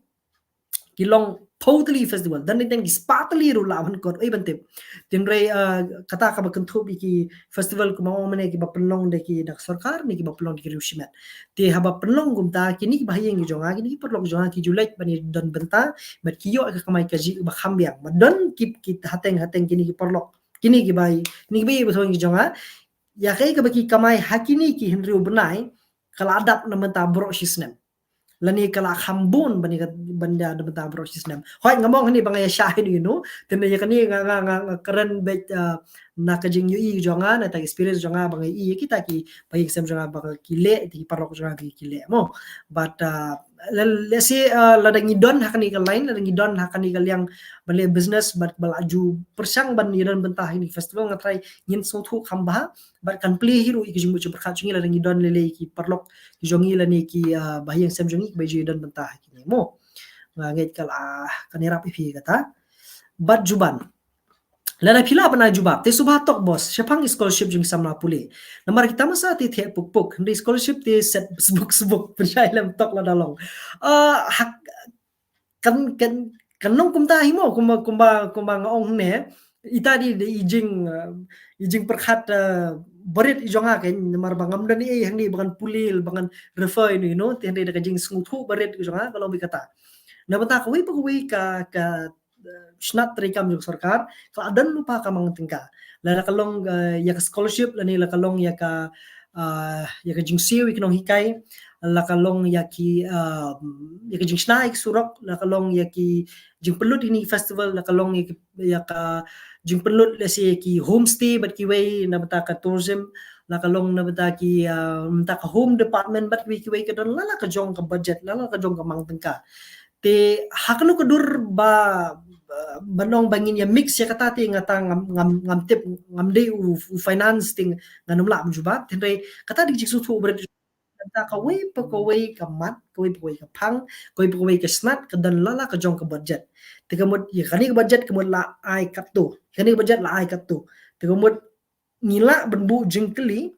Ki long phew tylli festival, don dei tang ki spah tylli ruh lah ban kot, oi ban tip. Te hynrei, uh, kata kaba kynthup ïa ki festival kumba ong mynne kiba pynlong da ki da ka sorkar ne kiba pynlong da ki riew shimet. Te haba pynlong kumta kine ki bahaïing ki jong nga, kine ki paralok jong nga ki ju leit ban ïadon bynta, bad ki ïoh ka kamai kajih ba kham biang. Bad don ki, ki hateng hateng kine ki paralok, kine ki bai, kine ki bai ba thong ki jong nga. Ïa kaei kaba ki kamai ha kine ki hynriew bnai ka la dap na bynta baroh shi snem. Lane ka la kham bun ban ïa, ban ïa na bynta baroh shi snem. Hooid ngam ong hangne ba nga ïa shah hi no, te ïa kane nga, nga, nga, nga kren beit, uh, na ka jingïohi jong nga, na ka experience jong nga ba nga ïohi ïa kita ki bahaïing sem jong nga ba ki leh, ki paralok jong nga ki leh mo. But, uh, le-, lehse, uh, lada ngi don ha kane ka line, lada ngi don ha kane ka liang ban leh business, bad ba la ju pyrshang ban ïadon bynta ha kine ki festival, nga tharai ngin sngewthuh kham bha, bad kan plie hi ruh ïa ka jingmut jingpyrkhat jong ngi lada ngi don lei lei ki paralok ki jong ngi lane ki, uh, bahaïing sem jong ngi kiba ju ïadon bynta ha kine mo. Nga ngeit ka la, ah, kan ïarap ïa phi kata. Bad Juban. Lada phi lah ban ai jubab, te sngewbha tok boss, shaphang ki scholarship jong ki samla pule. Namar ki tamasa te theh puk puk, hynrei scholarship te set sbuk sbuk, pynshai lem tok lada long. Ah, hak, kan, kan, kan long kumta hi mo, kumba, kumba, kumba nga ong ne, ita dei, dei i jing, ah, i jingpyrkhat, ah, barit i jong nga kan, namar ba ngam don ei hangne ba ngan pule, ba ngan refer ïa no, te hynrei da ka jingsngewthuh barit i jong nga, ka long beit kata. Na bynta kawei pa kawei ka, ka, eh, shnat treikam jong sorkar, ka la don lypa ka mang tyngka. La, la ka long, eh, ïa ka scholarship, lane la ka long ïa ka, eh, ïa ka jingsiew ïa ki nonghikai, la ka long ïa ki, eh, ïa ka jingshna ïa ki surok, la ka long ïa ki jingpynlut ïa kine ki festival, la ka long ïa ki, ïa ka jingpynlut lehse ïa ki homestay bad kiwei na bynta ka tourism, la ka long na bynta ki, eh, na bynta ka home department bad kiwei kiwei, ka don la la ka jong ka budget, la la ka jong ka mang tyngka. Te ha kano ka dur ba ban ong ba ngin ïa mix ïa kata te nga ta ngam, ngam, ngam tip, ngam dei u, u finance te ngan ym lah ban jubab. Hynrei kata dei ka jingsngewthuh ba rit, kata kawei pa kawei ka mat, kawei pa kawei ka phang, kawei pa kawei ka snat ka don la la ka jong ka budget. Te ka mut ïa kane ka budget ka mut la ai katto, kane ka budget la ai katto. Te ka mut ngi lah ban buh jingkylli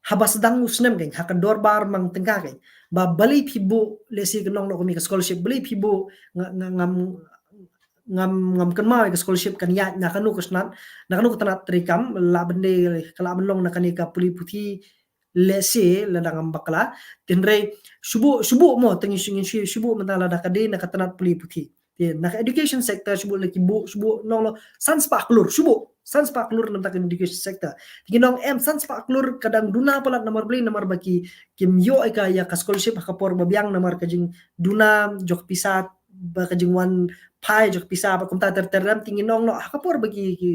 haba sdang u snem kein, ha ka dorbar mang tyngka kein, ba balei phi buh, let's say, ka nong noh ka mi ka scholarship, balei phi buh, nga, nga, ngam, ngam, ngam kynmaw ïa ka scholarship kan ïaid na kano ka snat, na kano ka tnat treikam, lah ban dei, ka lah ban long na kane ka pule puthi, let's say, lada ngam bakla. Hynrei shu buh, shu buh mo, te ngin shu, ngin shu, shu buh mynta lada ka dei na ka tnat pule puthi. Te na ka education sector shu buh, la ki buh, shu buh nong noh san spah klur, shu buh san spah klur na ka education sector. Te ngi ong em san spah klur ka dang duna palat, namar balei? Namar ba ki, kim ïoh ïa ka, ïa ka scholarship ha ka por ba biang, namar ka jingduna jong ka pisa, ba ka jingwan phai jong ka pisa, ba kumta ter ter. Te ngi ong noh ha ka por ba ki, ki,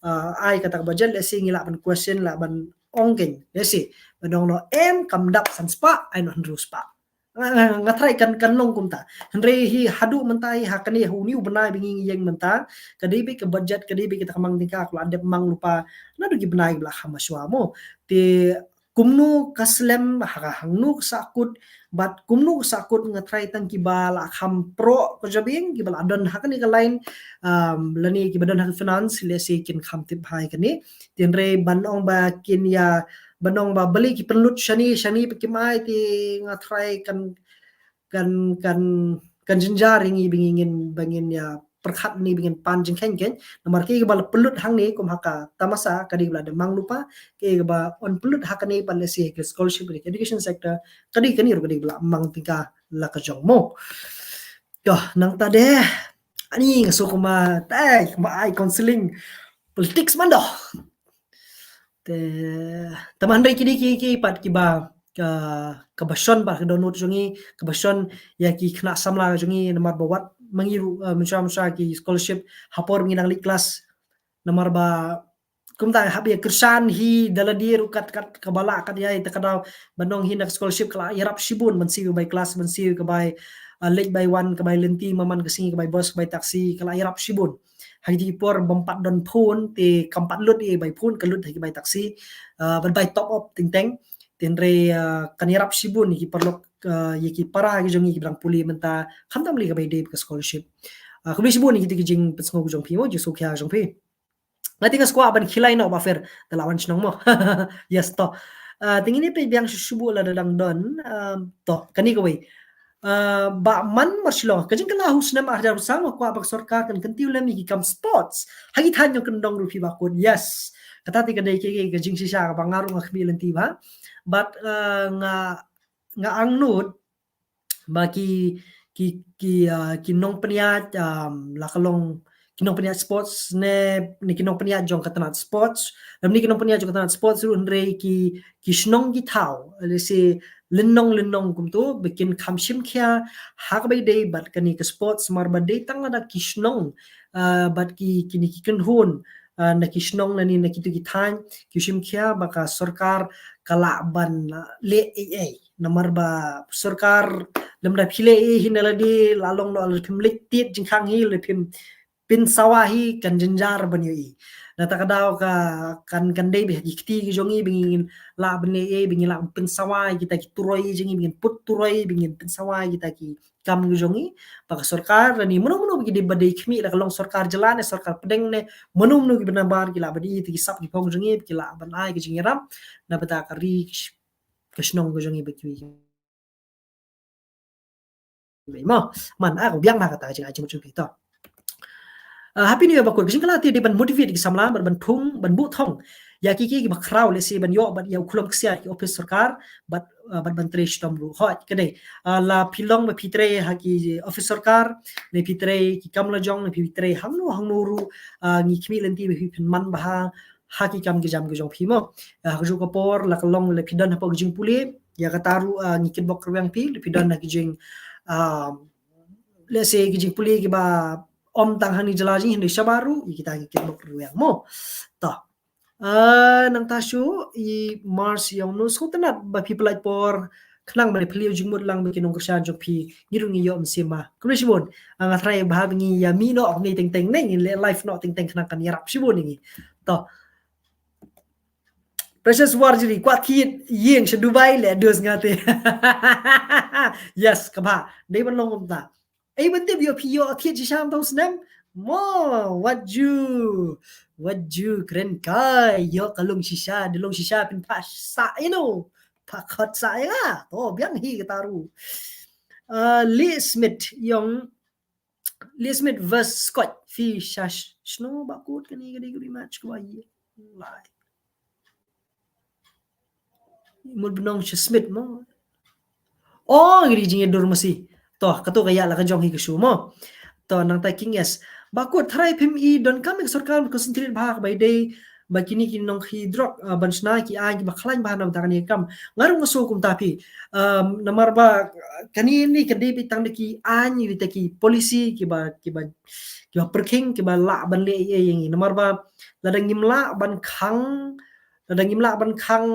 ah, ai kata ka budget, let's say, ngi lah ban question, lah ban ong kein, let's say, ban ong noh em kam dap san spah, ai noh hynriew spah. Nga, nga, nga tharai kan, kan long kumta. Hynrei hi haduh mynta hi ha kane, ha une u bnai ba ngi ïeng mynta, ka dei beit ka budget, ka dei beit kata ka mang tyngka ka la dep mang lypa naduh ki bnai ba la kham shuwa mo. Te kumno ka slem, ha ka hangno ka sahkut, bad kumno ka sahkut, nga tharai tang kiba la kham proh ka jabieng, kiba la don ha kane ka line, um, lane kiba don ha ka finance, let's say, kin kham tip bha ïa kane. Te hynrei ban ong ba kin ïa, ban ong ba balei ki pynlut shane, shane pat kim ai, te nga tharai kan, kan, kan, kan jynjar ïa ngi ba ngin, ba ngin ïa pyrkhat ne ba ngin pan jingkheiñ kein. Namar kaei kaba la pynlut hangne kum ha ka tamasa, ka dei kaba la dep mang lypa, kaei kaba yn pynlut ha kane pat, let's say, ka scholarship, ka education sector, ka dei kane ruh ka dei kaba la mang tyngka la ka jong mo. Ïoh, nangta de, ani nga sngewkmen, te, kumba ai counselling politics man doh. Te, te hynrei kine ki, ki pat kiba, ka, kaba shon bad ka dohnud jong ngi, kaba shon ïa ki khynnah samla jong ngi, namar ba wat ma ngi ruh, eh, mynshwa mynshwa ki scholarship ha por ba ngi dang leit klas, namar ba kumta hap ïa kyrshan hi da lade ruh kat, kat kaba lah kat ïa, te ka daw ban ong hi na ka scholarship ka la ïarap shibun ban siew bai klas, ban siew ka bai, ah, leit bai wan, ka bai lynti man man ka sngi, ka bai bus, ka bai taxi, ka la ïarap shibun. Ha kiti ki por bym pat don phone, te kam pat lut ei bai phone, ka lut ha ki bai taxi, ah, ban bai top up teng teng. Te hynrei, ah, kan ïarap shibun ïa ki paralok, ah, ïa ki para ki jong ngi kiba dang pule mynta, khamtam lei ka bai dei ka scholarship. Ah, khublei shibun ïa kito ki jingpynsngew ki jong phi mo, jingsngewkhia ki jong phi. Nga te nga sngewkwah ban khie lai noh Bah Fer, te la wan shnong mo. Yes to. Ah, te ngin ïa peit biang shuh shuh lada dang don, ah, to, kane kawei. Ah, Bah Man Marshillong, ka jingkylla ha u snem ar hajar arphew san, nga kwah ba ka sorkar kan kyntiew lem ïa ki kam sports ha ki thaiñ jong ka kyndong ruh phi Bah Kut. Yes. Kata te ka dei ka, ka, ka jingshisha kaba nga ruh nga khmih lynti bha. Bad, ah, nga, nga angnud ba ki, ki, ki, ah, ki nongpynïaid, ah, la ka long ki nongpynïaid sports ne, ne ki nongpynïaid jong ka tnat sports, lymne ki nongpynïaid jong ka tnat sports ruh, hynrei ki, ki shnong ki thaw, let's say, lynnong lynnong kumto, ba kin kham shim khia ha kaba ïadei bad kane ka sports, namar ba dei tang lada ki shnong, ah, bad ki, kine ki kynhun, ah, na ki shnong lane na kito ki thaiñ ki shim khia, ba ka sorkar ka lah ban, ah, leh ei ei. Namar ba sorkar lymda phi leh ei ei hi na lade, la long noh lada phim leit tied jingkhang hi, lada phim pynsawa hi, kan jynjar ban ïohi. Na kata ka daw ka, kan, kan dei beit ha ki kti ki jong ngi ba ngin lah ban leh ei ei, ba ngin lah ban pynsawa ïa kita ki turoi jong ngi, ba ngin put turoi, ba ngin pynsawa ïa kita ki kam ki jong ngi, ba ka sorkar lane mano mano ba ki dei ba dei khmih, la ka long sorkar jylla ne sorkar pdeng ne mano mano kiba nabar, ki lah ban ïohi ïa ki sap ki phong jong ngi, ki lah ban ai ka jingïarap na bynta ka ri, ka shnong ka jong ngi ba kiwei. Mo, man, ah, ka biang na kata ka jingai jingmut jong phi to. Ah, Happy New Year Bah Kut, ka jingkylla te dei ban motivate ki samla, ban, ban thung, ban buh thong ïa ki, ki, kiba khraw, let's say, ban ïoh bad ïa u khlem ksiar ki office sorkar, bad, ah, bad ban trei shitom ruh. Hooid, ka dei. Ah, la phi long ba phi trei ha ki office sorkar, ne phi trei ki kam la jong, ne phi trei hangno hangno ruh, ah, ngi khmih lynti ba phi pynman bha ha ki kam ki jam ki jong phi mo. Ah, ha kajuh ka por la ka long la phi don hapoh ka jingpule, ïa kata ruh, ah, ngi kitbok rwiang phi, la phi don ha ki jing, ah, let's say, ki jingpule kiba ym tang hangne jylla jong ngi, hynrei shabar ruh, ïa kita ngi kitbok rwiang mo. To. Ah, nangta shuh i Mars Yongno, sngewtynnat ba phi pynlait por khnang ban plie jingmut lang bad ki nongkyrshan jong phi, ngi ruh ngi ïoh mynsiem ma. Khublei shibun. Ah, nga tharai ba haba ngi ïa mih noh kumne teng teng ne, ngi leh live noh teng teng khnang kan ïarap shibun ïa ngi. To. Precious Warjri, kwah thied ïing sha Dubai leh dus nga te. Yes, kaba dei ban long kumta. Ei ban tip ïoh phi ïoh thied shisha hangto u snem. Mo, wat ju, wat ju kren kai, ïoh ka long shisha, da long shisha phin phah sah ïa no. Phah khot sah ïa nga. To biang hi kata ruh. Uh, Lee Smith ïong, Lee Smith versus Scott. Phi sha sh-, shano ba kut kane ka dei ka rematch kaba ïa lai. Mut Bnong sha Smith mo. Oh, ngi ri jingïadur masi. To, kato ka ïa la ka jong hi ka shu mo. To, nangta King S. Ba kut tharai phim i donkam ïa ka sorkar concentrate bha ka ba ïadei ba kine ki nongkhi drok, ah, ban shna ki aiñ kiba khlaiñ bha na bynta kane ka kam. Nga ruh nga sngew kumta phi. Um, namar ba, ah, kane ni ka dei beit tang da ki aiñ, beit da ki policy kiba, kiba, kiba pyrkhing, kiba lah ban leh ei ei ïa ngi. Namar ba lada ngim lah ban khang, lada ngim lah ban khang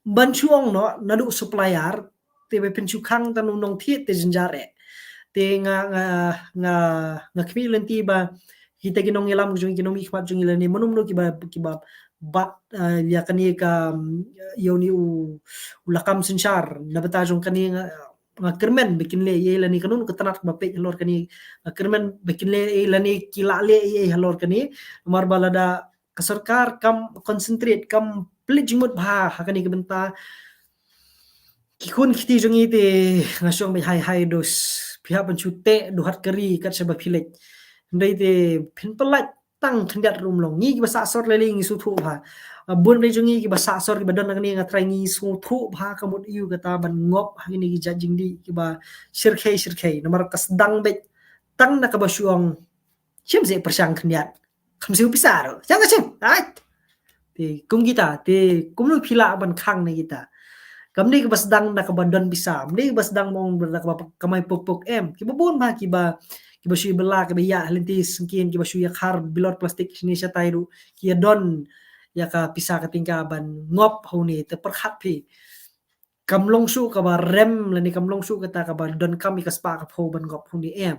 ban shu ong noh naduh supplier, te ba phin shu khang tang u nongthied te jynjar eh. Te nga, nga, nga, nga khmih lynti ba kita ki nongïalam jong ngi, ki nongmihkhmat jong ngi lane mano mano kiba, kiba bat, eh, ïa kane ka, mm, ïa une u, u lakam synshar na bynta jong kane. Nga, nga kyrmen ba kin leh ei ei lane kano kano ka tnat ba peit halor kane. Nga kyrmen ba kin leh ei ei lane ki lah leh ei ei halor kane. Namar ba lada ka sorkar kam concentrate, kam plie jingmut bha ha kane ka bynta, ki khun ki kti jong ngi te nga sngew ba hai hai dos. Phi hap ban shu teh duh hat kari kat shaba phi leit. Hynrei te phin pynlait tang khyndiat ruh ym long. Ngi kiba sah sor lei lei ngi sngewthuh bha. Ah, bun lei jong ngi kiba sah sor kiba don hangne nga tharai ngi sngewthuh bha ka mut aiu kata ban ngop ha kine ki jait jingdih kiba shyrkhei shyrkhei. Namar ka sdang beit tang na kaba shu ong shim seh pyrshang khyndiat. Kham siew pisa ruh. Shang ka shim. Ai. Te kum kita, te kumno phi lah ban khang na kita. Kam dei kaba sdang na kaba don pisa, kam dei kaba sdang mong na kaba kamai pok pok em. Kiba bun bha kiba, kiba shu ïa bylla, kiba ïa ha lynti syngkien, kiba shu ïa khar bilor plastik shane shatai ruh ki ïa don ïa ka pisa ka tyngka ban ngop ha une, te pyrkhat phi. Kam long shuh kaba rem lane kam long shuh kata kaba donkam ïa ka spah ka phew ban ngop ha une em.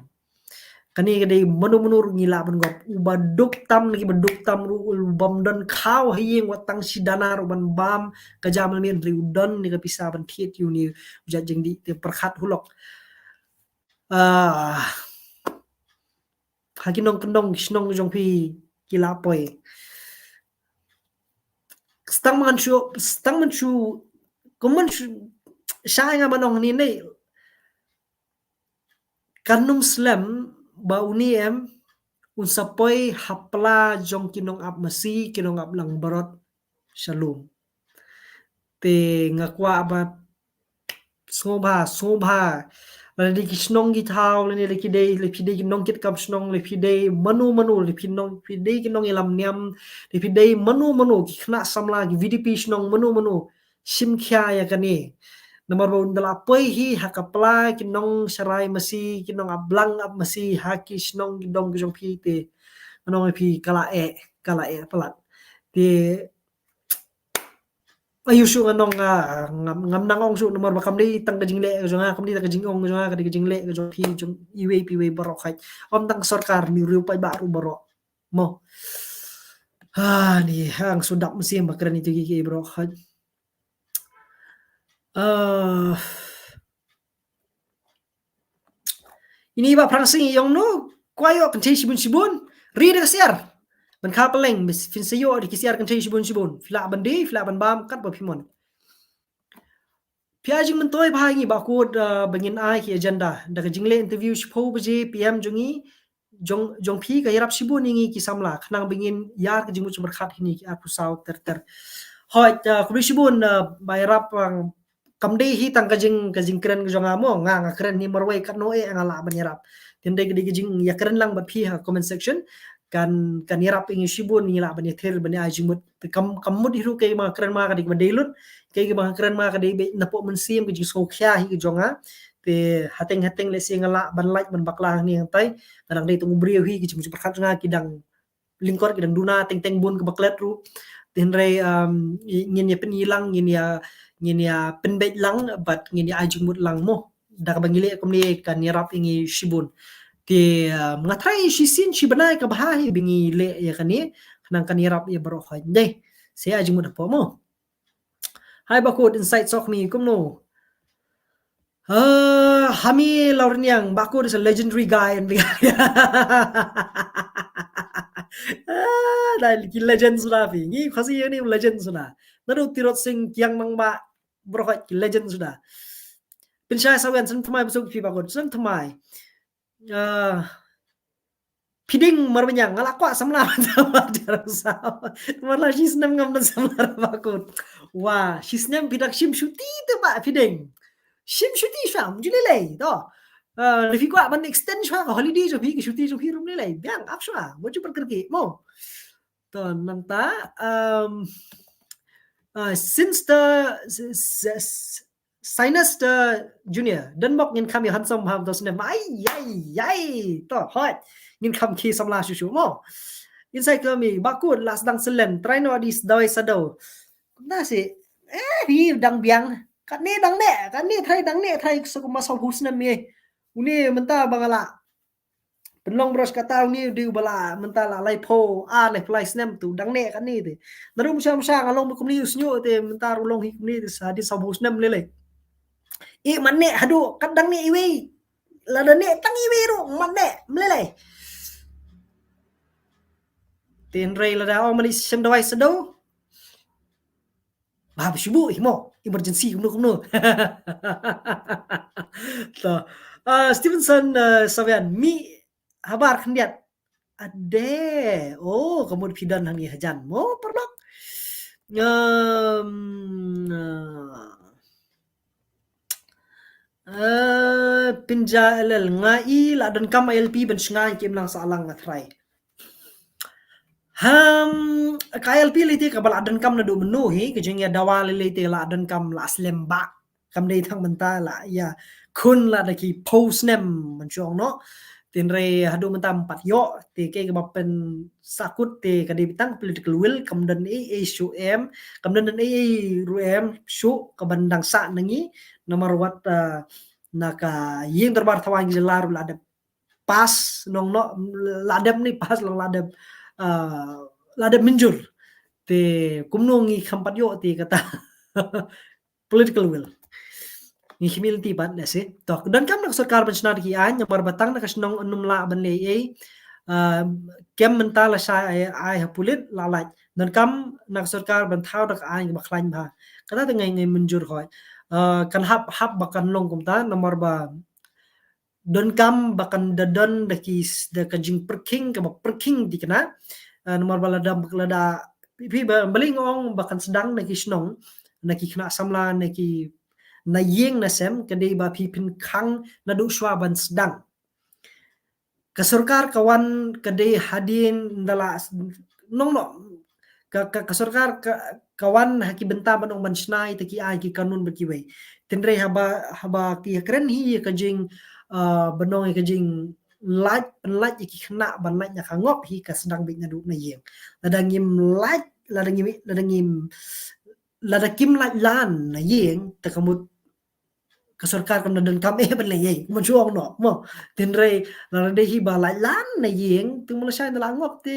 Kane ka dei mano mano ruh ngi lah ban ngop. Uba duk tam lane kiba duk tam ruh, u bym don khaw ha ïing wat tang shi dana ruh ban bam ka jam lane, hynrei u don ïa ka pisa ban thied ïa une u jait jingdih, te pyrkhat halor. Ah, ha ki nongkyndong ki shnong jong phi ki la poi. Stang man shu, stang man shu, kum man shu, shai nga ban ong ni ne. Kan ym slem ba une em un sa poi ha pla jong ki nongap masi, ki nongap langbrot sha lum. Te nga kwah ba sngewbha, sngewbha. Lada dei ki shnong ki thaw, lane lada ki dei, lada phi dei ki nongkitkam shnong, lada phi dei mano mano, lada phi nong, phi dei ki nongïalam niam, lada phi dei mano mano, ki khynnah samla, ki V D P shnong, mano mano, shim khia ïa kane. Namar ba un da la poi hi ha ka pla ki nongsharai masi, ki nongap lang ap masi, ha ki shnong ki dong ki jong phi te. Ngan ong ïa phi ka la eh, ka la eh palat. Te aiu shuh ngan ong, ah, ngam, ngam nang ong shuh namar ba kam dei tang ka jingleh ka jong nga, kam dei tang ka jingong ka jong nga, ka dei ka jingleh ka jong phi, jong iwei pa iwei baroh khoit. Ym tang ka sorkar, ni riew paidbah ruh baroh. Mo. Ha, ni hang shu dap mynsiem ba kren ïa kito ki, ki baroh khoit. Ah. Ini ba phrang sing ïong no, kwah ïoh kynthei shibun shibun, ri da ka syiar. Ban kha pylleng, phin sa ïoh da ki syiar kynthei shibun shibun. Phi lah ban die, phi lah ban bam, katba phi mon. Phi ai jingmyntoi bha ïa ngi ba kut, uh, ba ngin ai ki agenda. Da ka jingleh interview shiphew baje P M jong ngi, jong, jong phi ka ïarap shibun ïa ngi ki samla. Khnang ba ngin ïar ka jingmut jingpyrkhat ha kine ki arphew saw ter ter. Hooid, uh, khublei shibun, uh, ba ïarap, uh, kam dei hi tang ka jing, ka jingkren ka jong nga mo, nga, nga kren hi marwei katno eh nga lah ban ïarap. Te dei ka dei ka jingïakren lang bad phi ha comment section. Kan, kan ïarap ïa ngi shibun, ngi lah ban ïathir ban ïa ai jingmut. Te kam, kam mut hi ruh kaei ba nga kren ma ka dei kaba dei lut, kaei ba nga kren ma ka dei beit napoh mynsiem ka jingsngewkhia hi ka jong nga. Te hateng hateng lehse nga lah ban lait ban bakla hangne hangtai. Nga dang dei tang u briew hi, ka jingmut jingpyrkhat jong nga ki dang lyngkot, ki dang duna teng teng bun kaba klet ruh. Hynrei, um, ngin ïa pynïalang, ngin ïa, ngin ïa pynbeit lang, bad ngin ïa ai jingmut lang mo. Da kaba ngi leh kumne kan ïarap ïa ngi shibun. Te, um, nga tharai shisien shi bnai kaba bha hi ba ngi leh ïa kane, khnang kan ïarap ïa baroh hoi. Dei, sa ai jingmut hapoh mo. Hai Bakut, Inside Sohkmie, kumno? Ah, Hami Laurniang, Bakut is a legendary guy in Meghalaya. Ah, da ki legend suda phi. Ngi Khasi ïa ni legend suda. Naduh Tirot Sing, Kiang Nangbah, baroh ki legend suda. Pynshai Sawian, snem thymmai ba suk phi Bakut, snem thymmai. Ah, Phi Ding Marbaniang, nga la kwah samla mynta ba jar sa. Mar la shi snem ngam don samla Bakut. Wah, shi snem phi dang shim shuti te ba Phi Ding. Shim shuti shwa, ym ju lei lei to. Ah, lada phi kwah ban extend shwa ka holiday jong phi, ka shuti jong phi ruh ym lei lei. Biang ap shwa, wat ju pyrkhat mo. To nangta, um, uh, since the s- s- s- Sinus the Junior, don bok ngin kham ïa handsome bha to snem. Ai ai ai. To hoi, ngin kham ki samla shuh shuh mo. Inside Kmie, Bakut la sdang selen, trai no di sdawai sadaw. Na si, eh, phi dang biang. Katne dang ne, katne trai dang ne, trai sa kumba saw phew snem ïa. Une mynta ba nga la pynlong brush kata, une u dei uba la mynta la laiphew ar, laiphew lai snem, tu dang ne kane te. Naduh mynshwa mynshwa nga long kumne u shñiuh te, mynta ruh long hi kumne te, sa dei saw phew snem lei lei. I man ne haduh kat dang ne iwei. Lada ne tang iwei ruh man ne, ym lei lei. Te hynrei lada ong mani shem dawai sadaw. Bah, ba shu buh hi mo, emergency kumno kumno. To. Ah, Stevenson, ah, Sawian, mih habar khyndiat. Ade. Oh, ka mut phi don hangne hajan mo, paralok. Um, ah. Eh, Pinja L L, nga i la donkam I L P ban shngaiñ, kim nang sahlang, nga tharai. Ham, ka I L P lei te kaba la donkam naduh mynno hi, ka jingïadawa lei lei te la donkam la slem bha. Kam dei tang mynta, la ïakhun la da ki phew snem mynshwa noh. Te hynrei haduh mynta ym pat ïoh, te kaei kaba pynsakut te ka dei tang political will, kam don ei ei shuh em, kam don ei ei ruh em shuh kaban dang sah na ngi, namar wat, ah, na ka ïing dorbar thawaiñ ka jylla ruh la dep pass nong noh, la dep ni pass long, la dep, ah, la dep mynjur. Te kumno ngi kham pat ïoh te kata political will. Ngi khmih lynti pat, lehse. To, donkam na ka sorkar ban shna da ki aiñ, namar ba tang na ka shnong ym lah ban leh ei ei. Ah, kem mynta la shai ai, ai ha pulit la lait. Donkam na ka sorkar ban thaw da ka aiñ kaba khlaiñ bha. Kata te ngi, ngi mynjur hoi. Ah, kan hap, hap ba kan long kumta, namar ba donkam ba kan da don da ki s-, da ka jingpyrkhing kaba pyrkhing thikna. Ah, namar ba lada, lada phi ba, balei nga ong ba kan sdang na ki shnong, na ki khynnah samla, na ki, na ïing na sem, ka dei ba phi pynkhang naduh shwa ban sdang. Ka sorkar ka wan ka dei hadien da la s-, nong noh, ka, ka, ka sorkar ka, ka wan ha ki bynta ban ong ban shna ïa ki aiñ ki kanun bad kiwei. Te hynrei haba, haba ki ïakren hi ïa ka jing, ah, ban ong ïa ka jinglait, pynlait ïa ki khynnah ban lait na ka ngop hi ka sdang beit naduh na ïing. Lada ngim lait, lada ngim, lada ngim, lada kim lait lan na ïing, te ka mut ka sorkar kam da donkam eh ban leh ei ei, mynshwa noh mo. Te hynrei lada dei hi ba lait lan na ïing, te mut la shai da la ngop te,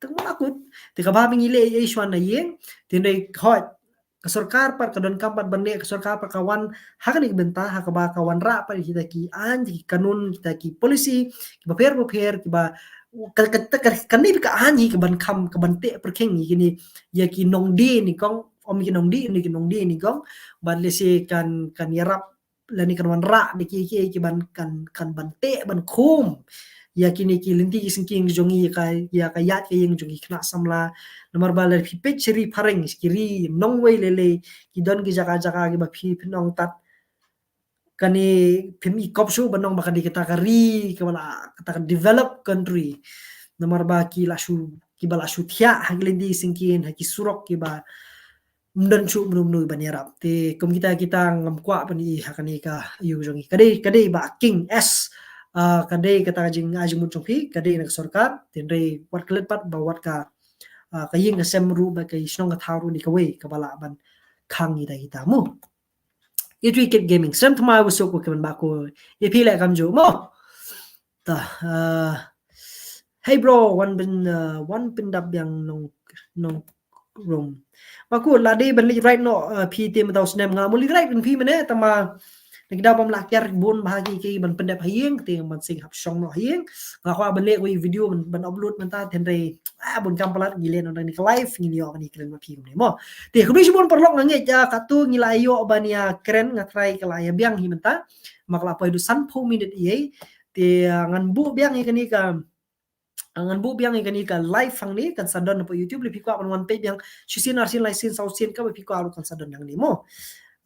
te mut la kut. Te kaba ngi leh ei ei shwa na ïing, te hynrei hoi, ka sorkar pat ka donkam pat ban leh, ka sorkar pat ka wan ha kane ka bynta, ha kaba ka wanrah pat kita ki aiñ, kita ki kanun, kita ki policy kiba pher bapher, kiba ka, ka, ka, kane ka aiñ hi kaban kham, kaban teh pyrkhing ïa kine, ïa ki nongdie nyngkong, ym ki nongdie, ïa ki nongdie nyngkong, bad lehse kan, kan ïarap lane kan wanrah da kiei kiei kiban kan, kan ban teh ban khum ïa kine ki lynti ki syngkien jong ngi, ïa ka, ïa ka ïaid ka ïing jong ki khynnah samla. Namar ba lada phi peit sha ri phareng, ki ri nongwei lei lei, ki don ki jaka jaka kiba phi phin ong tad kane phim i kop shuh ban ong ba ka dei kata ka ri kaba la, kata ka developed country. Namar ba ki la shu, kiba la shu thiah ha ki lynti syngkien, ha ki surok kiba ym don shuh mano mano ban ïarap. Te kum kita, kita ngam kwah ban ïohi ha kane ka aïu jong ngi. Ka dei, ka dei ba king S, ah, ka dei kata ka jingai jingmut jong phi, ka dei na ka sorkar, te hynrei wat klet pat ba wat ka ah, ka ïing ka sem ruh bad ka shnong ka thaw ruh dei kawei kaba lah ban khang ïa kita mo. Ïa tu Kip Gaming, snem thymmai u suk u Kip ban ba ko. Ïa phi leh kam ju mo. Ta, ah, hey bro, wan pyn, ah, wan pyndap biang nong, nong rum. Ba ko la dei ban leit raid noh, ah, phi te mynta u snem nga mo leit raid ban phi mynne tama. Ngi da bam lah kiar bun bha ki ki ban pyndap ha ïing te ban sing hap shong noh ha ïing. Nga kwah ban leh wei video ban, ban upload mynta hynrei ah, bun kam palat ngi leh noh dang ni ka live ngin ïoh ban ïakren bad phi kumne mo. Te khublei shibun paralok nga ngeit, ah, katto ngi la ïoh ban ïakren nga trai ka la ïa biang hi mynta. Ma ka la poi du sanphew minit ïa. Te, ah, ngan buh biang ïa kane ka, ah, ngan buh biang ïa kane ka live hangne kan sa don hapoh YouTube lei phi kwah ban wan peit biang shisien arsien laisien saw sien kaba phi kwah ruh kan sa don hangne mo.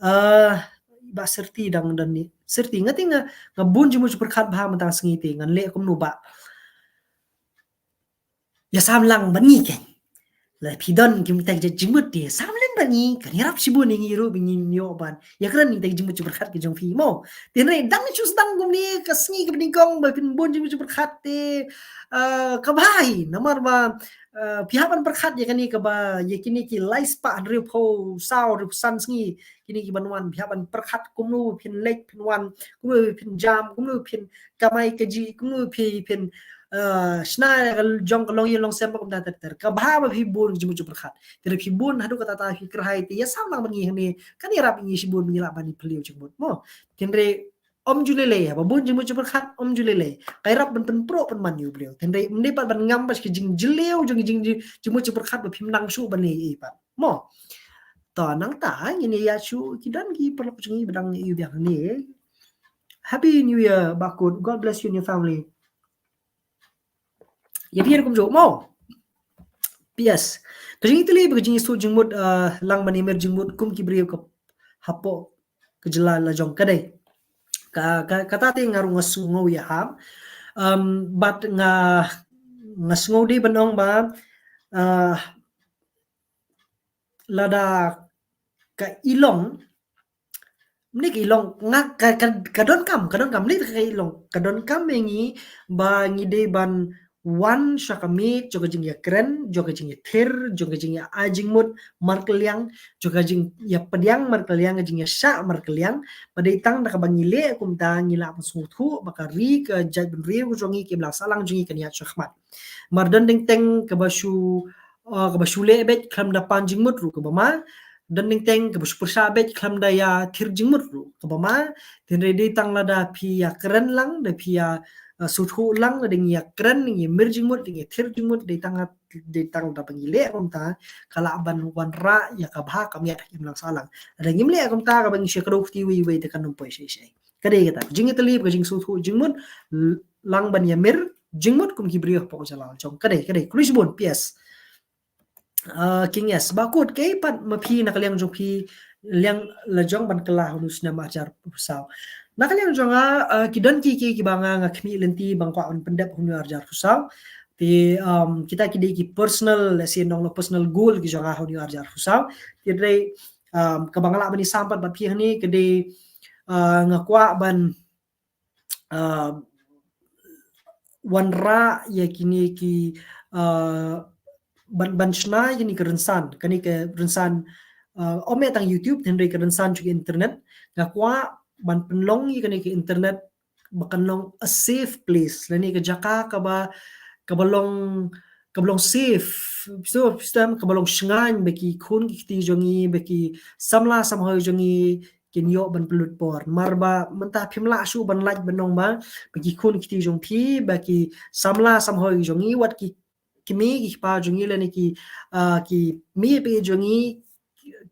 Ah, ba syrti dang don ni. Syrti nga te nga, nga bun jingmut jingpyrkhat bha mynta sngi te ngan leh kumno ba. Ïa sam lang bad ngi keiñ. La phi don ki mynta ki jingmut te sam lem bad ngi kan ïarap shibun ïa ngi ruh ba ngin ïoh ban ïakren ïa ki jingmut jingpyrkhat ki jong phi mo. Te hynrei dang shu sdang kumne ka sngi kaba nyngkong ba phin bun jingmut jingpyrkhat te, eh, kaba bha hi namar ba, eh, phi hap ban pyrkhat ïa kane kaba ïa kine ki lai spah hynriewphew saw hynriewphew san sngi kine ki ban wan phi hap ban pyrkhat kumno phin leit phin wan kumno phin jam kumno phin kamai kajih kumno phi phin, eh, shna ïa ka jong ka longïing longsem kumta ter ter. Kaba bha ba phi bun jingmut jingpyrkhat. Te phi bun haduh katta katta phi kyrhai te ïa sam lang bad ngi hangne kan ïarap ïa ngi shibun ba ngi lah ban ïa phylliew jingmut mo. Hynrei ym ju lei lei haba bun jingmut jingpyrkhat ym ju lei lei. Ka ïarap ban pynpro pynman ïa u briew. Hynrei ym dei pat ban ngam bad ki jingjylliew jong ki jing, jingmut jingpyrkhat ba phim nang shuh ban leh ei pat mo. To nangta ngin ïa shu ki don ki paralok jong ngi ba dang ïa biang hangne. Happy New Year Bakut. God bless you and your family. Ïa phi ruh kumjuh mo. P S. Ka jingïatylli bad ka jingïasuk jingmut, ah, lang ban ïamir jingmut kum ki briew ka hapoh ka jylla la jong ka dei. Ka, ka, kata te nga ruh nga sngew ïa ham. Um, bad nga, nga sngew dei ban ong ba, ah, lada ka i long, mne ka i long, nga ka, ka, ka donkam, ka donkam, mne ka i long, ka donkam ïa ngi ba ngi dei ban wan sha ka miej jong ka jingïakren, jong ka jingïathir, jong ka jingïa-, ai jingmut markylliang, jong ka jingïapdiang markylliang, ka jingïashah markylliang, ba dei tang da kaba ngi leh kumta ngi lah ban sngewthuh ba ka ri ka jaitbynriew jong ngi ki imlang sahlang jong ngi kan ïaid shakhmat. Mar don teng teng kaba shu, uh, kaba shu leh beit khlem da pan jingmut ruh kaba ma. Don teng teng kaba shu pyrshah beit khlem da ïathir jingmut ruh kaba ma. Hynrei dei tang lada phi ïakren lang, da phi ïa, uh, sngewthuh lang, da ngi ïakren, ngi mir jingmut, da ngi thir jingmut, dei tang, dei tang da ba ngi leh kumta ka lah ban wanrah ïa ka bha ka miat ha ki imlang sahlang. Da ngim leh kumta kaba ngi shu kdew kti wei wei te kan ym poi shai shai. Ka dei kata, ka jingïatylli, ka jingsngewthuh jingmut, l-, lang ban ïamir jingmut kum ki briew hapoh ka jylla la jong. Ka dei, ka dei, khublei shibun, P S. Ah, King S, Bakut, kaei pat ma phi na ka liang jong phi, liang la jong ban kylla ha une u snem arhajar arphew saw. Na ka liang jong nga, ah, ki don ki, ki, kiba nga, nga khmih lynti ba nga kwah ban pyndep ha une u arhajar arphew saw. Te, um, kita ki dei ki personal, let's say, nong la personal goal ki jong nga ha une u arhajar arphew saw. Te dei, um, kaba nga lah ban ïasam pat bad phi hangne, ka dei, ah, nga kwah ban, ah, wanrah ïa kine ki, ah, ban, ban shna ïa kine ki rynsan, kane ka rynsan, ah, ym tang YouTube, hynrei ka rynsan jong ka internet, nga kwah ban pynlong ïa kane ka internet ba kan long a safe place, lane ka jaka kaba, kaba long, kaba long safe. So, stem kaba long shngaiñ ba ki khun ki kti jong ngi, ba ki samla samhoi jong ngi, kin ïoh ban pynlut por. Mar ba mynta phim lah shuh ban lait ban ong ba, ba ki khun ki kti jong phi, ba ki samla samhoi jong ngi, wat ki kmie ki kpa jong ngi lane ki, ah, ki mei pa jong ngi,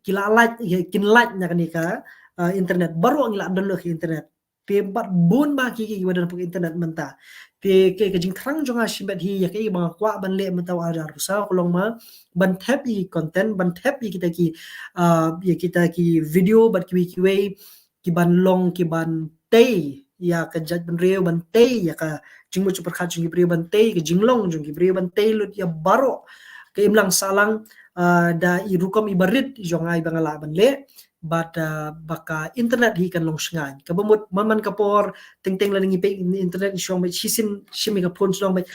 ki la lait, kin lait na kane ka, ah, internet. Baroh ngi la don noh ka internet. Te bad bun ba ki, ki, kiba don hapoh internet mynta. Te ka, ka jingthrang jong nga shimet hi, ïa kaei ba nga kwah ban leh mynta u arhajar arphew saw ka long ma, ban thep ïa ki content, ban thep ïa kita ki, ah, ïa kita ki video, bad kiwei kiwei, ki ban long, ki ban tei ïa ka jaitbynriew, ban tei ïa ka jingmut jingpyrkhat jong ki briew, ban tei ka jinglong jong ki briew, ban tei lut ïa baroh ka imlang sahlang, ah, da i rukom iba rit jong nga iba nga lah ban leh, bad, ah, ba ka internet hi kan long shngaiñ. Kaba mut man man ka por teng teng lada ngi peit internet ngi shu ong beit shisien shim ïa ka phone shu ong beit,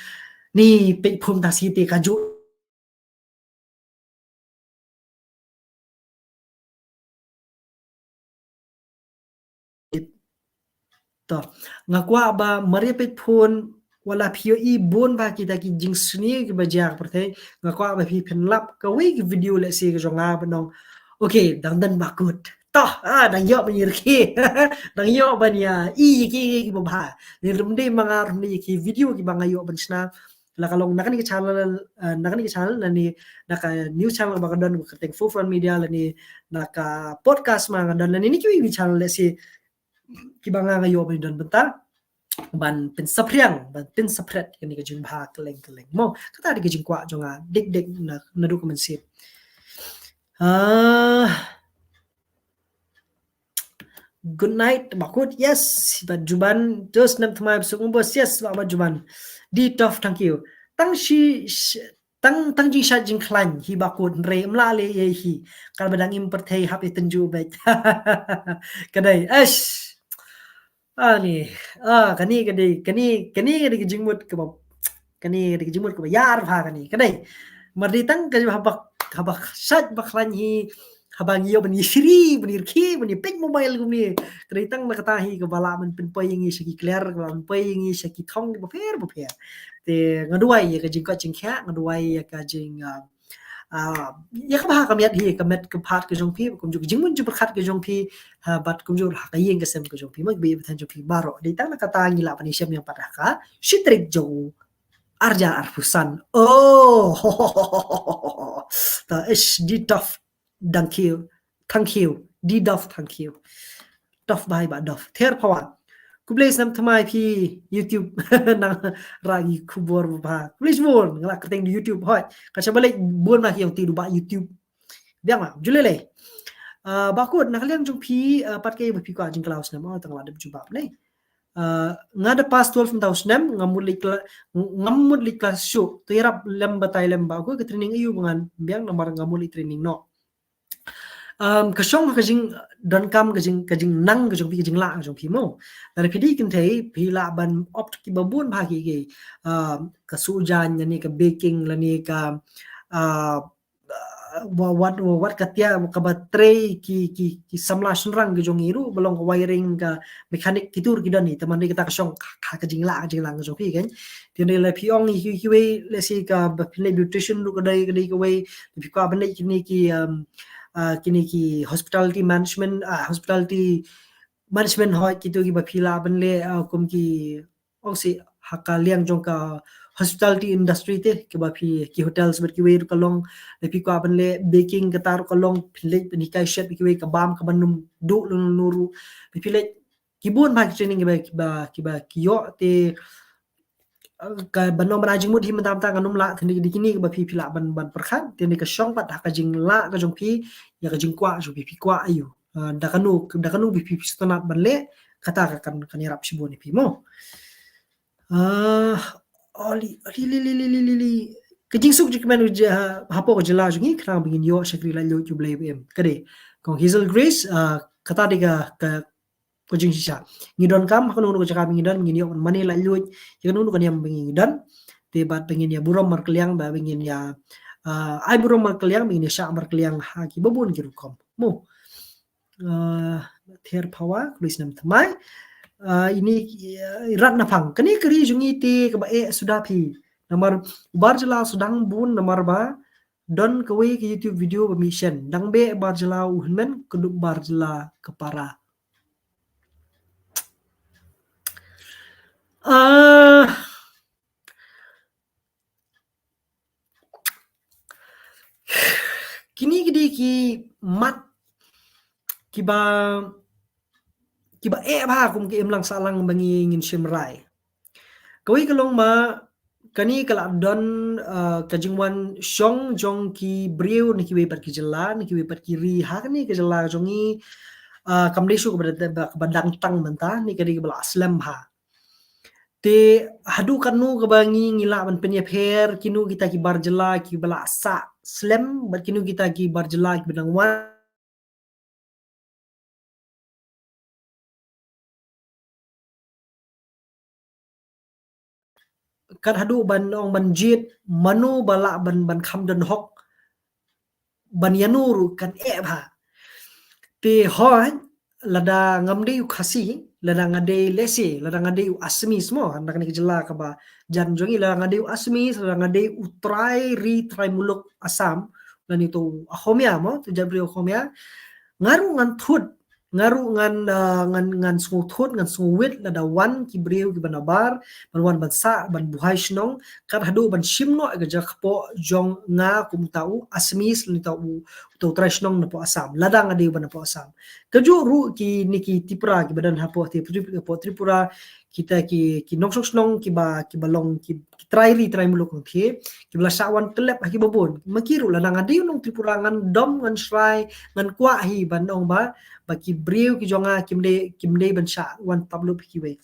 ngi peit phone ta shi te kajuh To, nga kwah ba mar ïa peit phone, wat la phi ïohi bun bha kita ki jingsniew kiba jia ha pyrthei, nga kwah ba phi phin lap kawei ka video lehse ka jong nga ban ong, okay, dang don ba kut. To, ah, dang ïoh ban ïa rkhie. Dang ïoh ban ïa i ïa ki, ïa ki ba bha. Lehse ruh ym dei ma nga ruh, ïa ki video kiba nga ïoh ban shna. La ka long na kane ka channel, eh, na kane ka channel, lane na ka news channel ba nga don, ka kyrteng Four Front Media, lane na ka podcast ma nga don, lane na kiwei kiwei channel lehse kiba nga, nga ïoh ban don bynta ban pynsaphriang, ban pynsaphriang kane ka jingbha kylleng kylleng. Mo, kata dei ka jingkwah jong nga dik dik na, naduh ka mynsiem. Ah, good night, Bah Kut. Yes, Bah Juban. Terus nam tmai besuk ngubus. Yes, Bah, Bah Juban. Di tough, thank you. Tang shi, sh-, tang, tang jingshait jingkhlaiñ hi Bah Kut, hynrei ym lah leh ei ei hi. Katba dang im pyrthei hap ïa tynjuh beit. Ka dei, eish. Ah, ni. Ah, kane ka dei, kane, kane ka dei ka jingmut kaba, kane ka dei ka jingmut kaba ïar bha kane. Ka dei. Mar dei tang ka haba, haba shait ba khlaiñ hi, haba ngi ïoh ban ïa shiri, ban ïa rkhie, ban ïa peit mobile kumne. Ka dei tang na kata hi kaba lah ban pynpoi ïa ngi sha ki kliar, kaba lah ban pynpoi ïa ngi sha ki thong kiba pher ba pher. Te nga duwai ïa ka jingkoit jingkhiah, nga duwai ïa ka jing, ah, ah, ïa kaba ha ka miat hi, ka met ka phad ka jong phi, kumjuh ka jingmut jingpyrkhat ka jong phi, ha, bad kumjuh ha ka ïing ka sem ka jong phi, ma ki bynta jong phi baroh. Dei tang na kata ngi lah ban ïashem ïa pat ha ka shi tarik jong u ar hajar arphew san. Oh, ta ish di tough. Thank you. Thank you. Di Dove, thank you. Dove bha, Bah Dove. Ther Phawa. Khublei snem thymmai phi YouTube. Nang rah ki khubor ba bha. Khublei shibun. Nga la kyrteng da YouTube hoi. Ka shaba leh bun na ki ong te du ba YouTube. Biang ma, ju lei lei. Ah, Bah Kut, na ka liang jong phi, ah, pat kaei ba phi kwah jingkhlaw snem, oh, tang la dep jubab lei. Ah, nga da pass twelve mynta u snem, ngam mut leit kla-, ngam mut leit klas shuh. To ïarap lem batai lem Bah Kut, ka training aiu ba ngan biang namar ngam mut leit training noh. Um, ka shong ka jingdonkam, ka jing, ka jingnang ka jong phi, ka jinglah ka jong phi mo. Lada phi dei kynthei, phi lah ban opt kiba bun bha ki, ki, um, ka suh jaiñ, lane ka baking, lane ka, uh, uh, wa-, wat, wa-, wat ka tia, kaba trei ki, ki, ki samla shynrang ki jong ngi ruh, ba long ka wiring, ka mechanic, kito ruh ki don hi, te man dei kata ka shong ka, ka, ka jinglah, ka jinglah ka jong phi kan. Te dei la phi ong ki, kiwei, let's say kaba phin leh beautician ruh ka dei, ka dei kawei, phi kwah ban leh kine ki, um, uh, kine ki hospitality management, uh, hospitality management hoi kito kiba phi lah ban leh, uh, kum ki ong si ha ka liang jong ka hospitality industry te, kiba phi ki hotels bad kiwei ruh ka long, lada phi kwah ban leh baking kata ruh ka long, phi leh phin hikai chef kiwei ka bam kaba nym duh lano lano ruh, phi leh ki bun bha ki training kiba, kiba, kiba ki ïoh te, eh, kaba nym ban ai jingmut hi mynta mynta ngam lah, te dei kine kiba phi, phi lah ban, ban pyrkhat, te dei ka shong pat ha ka jinglah ka jong phi, ïa ka jingkwah jong phi, phi kwah aiu. Ah, da kano, da kano ba phi, phi sngewtynnat ban leh, kata ka kan, kan ïarap shibun ïa phi mo. Ah, Oli, Oli, li, li, li, li, li, li. Ka jingsuk jingkmen ka ji-, ha, hapoh ka jylla jong ngi, khnang ba ngin ïoh shakri laitluid ïa U Blei ba im. Ka dei, Kong Hazel Grace, ah, kata dei ka, ka, ka jingshisha. Ngi donkam ha kano kano ka jaka ba ngi don, ngin ïoh ban mane laitluid ïa kano kano ka niam ba ngi don. Te bad ba ngin ïa burom markylliang, ba, ba ngin ïa, ah, ai burom markylliang, ba ngin ïa shah markylliang ha kiba bun ki rukom. Mo. Ah, Ther Phawa, khublei snem thymmai. Ah, ine, ah, Rat Naphang. Kane ka ri jong ngi te kaba eh suda phi. Namar u bar jylla u sdang bun namar ba don kawei ka YouTube video ba mih shen. Dang beh bar jylla u hynmen, kdup bar jylla ka para. Ah, kine ki dei ki mat kiba, kiba eh bha kum ki imlang sahlang ba ngi ngin shim rai. Kawei ka long ma, kane ka la don, ah, ka jingwan shong jong ki briew na kiwei pat ki jylla, na kiwei pat ki ri ha kane ka jylla jong ngi, ah, kam dei shuh kaba, kaba dang tang mynta, ne ka dei kaba la slem bha. Te haduh katno kaba ngi, ngi lah ban pynïapher, kino kita ki bar jylla kiba la sah slem, bad kino kita ki bar jylla kiba dang wan. Kat haduh ban ong ban jied, mano ba lah ban, ban kham don hok, ban ïano ruh kan eh bha. Te hooid, lada ngam dei u Khasi, lada nga dei, let's say, lada nga dei u Assamese mo, na kane ka jylla kaba jan jong ngi, lada nga dei u Assamese, lada nga dei u trai ri trai muluk Assam, lane uto u Ahomia mo, uto u jaitbynriew Ahomia, nga ruh ngan thut, nga ruh ngan, ah, ngan, ngan sngewthut, ngan sngewwit lada wan ki briew kiba nabar ban wan ban sah, ban buhai shnong, kat haduh ban shim noh ïa ka jaka kpoh jong nga kum uta u Assamese lane uta u, uta u trai shnong napoh Assam, lada nga dei uba napoh Assam. Kajuh ruh kine ki Tripura kiba don hapoh Trip-, hapoh Tripura, kita ki, ki nongshong shnong kiba, kiba long ki, ki trai ri trai muluk, okay, kiba la shah wan tyllep ha kiba bun. Ma ki ruh, lada nga dei u nong Tripura, ngan dom, ngan shrai, ngan kwah hi ban ong ba, ba ki briew ki jong nga kim dei, kim dei ban shah wan tap lup ha kiwei.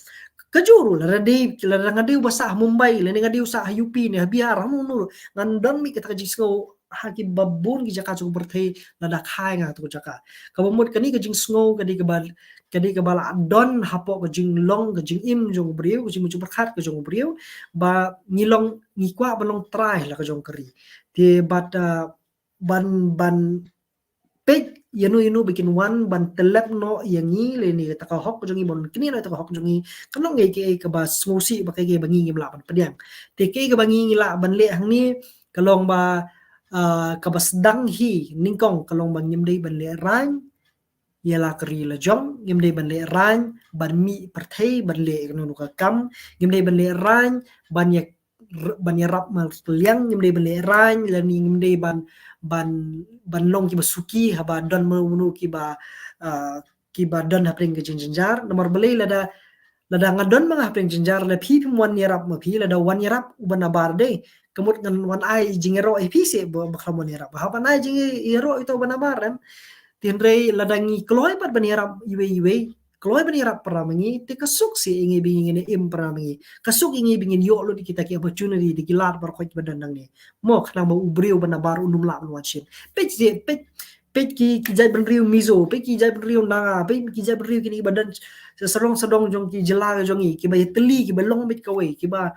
Kajuh ruh, lada dei, lada nga dei uba sah ha Mumbai, lane nga dei u sah ha U P ne ha Bihar, ha uno uno ruh, ngan don mih kata ka jingsngew ha kiba bun ki jaka jong ka pyrthei lada kha ïa nga kato ka jaka. Kaba mut kane ka jingsngew ka dei kaba, ka dei kaba la don hapoh ka jinglong, ka jingim jong u briew, ka jingmut jingpyrkhat ka jong u briew, ba ngi long, ngi kwah ban long trai la ka jong ka ri. Te bad, ah, ban, ban peit ïano ïano ba kin wan ban tyllep noh ïa ngi lane kata ka hok jong ngi, ban knieh noh ïa kata ka hok jong ngi. Kan long kaei kaei kaba sngewsih, ba kaei kaei ba ngi ngim lah ban pdiang. Te kaei kaba ngi ngi lah ban leh hangne ka long ba, ah, kaba sdang hi nyngkong ka long ba ngim dei ban lehraiñ ïa la ka ri la jong, ngim dei ban lehraiñ ban mih pyrthei ban leh kano kano ka kam, ngim dei ban lehraiñ ban ïa, ban ïarap markylliang, ngim dei ban lehraiñ lane ngim dei ban, ban, ban long kiba suki haba don mano mano kiba, ah, kiba don hapdeng ka jingjynjar. Namar balei, lada, lada nga don ma nga hapdeng jynjar, lada phi phim wan ïarap ma phi, lada wan ïarap uba nabar de, ka mut ngan wan ai jingïaroh ïa phi seh ba, ba khlem wan ïarap. Hap ban ai jingïaroh ïa uta uba nabar, em. Te hynrei lada ngi kloi pat ban ïarap iwei iwei, kloi ban ïarap para ma ngi, te ka suk seh ïa ngi ba ngin im para ma ngi. Ka suk ïa ngi ba ngin ïoh lut kita ki opportunity, da ki lad baroh kiba don hangne. Mo, khnang ba u briew ba nabar un ym lah ban wan shen. Peit seh, peit, peit ki, ki jaitbynriew Mizo, peit ki jaitbynriew Naga, peit ki jaitbynriew kine kiba don sa sawdong sawdong jong ki jylla jong ngi, kiba ïatylli, kiba long beit kawei, kiba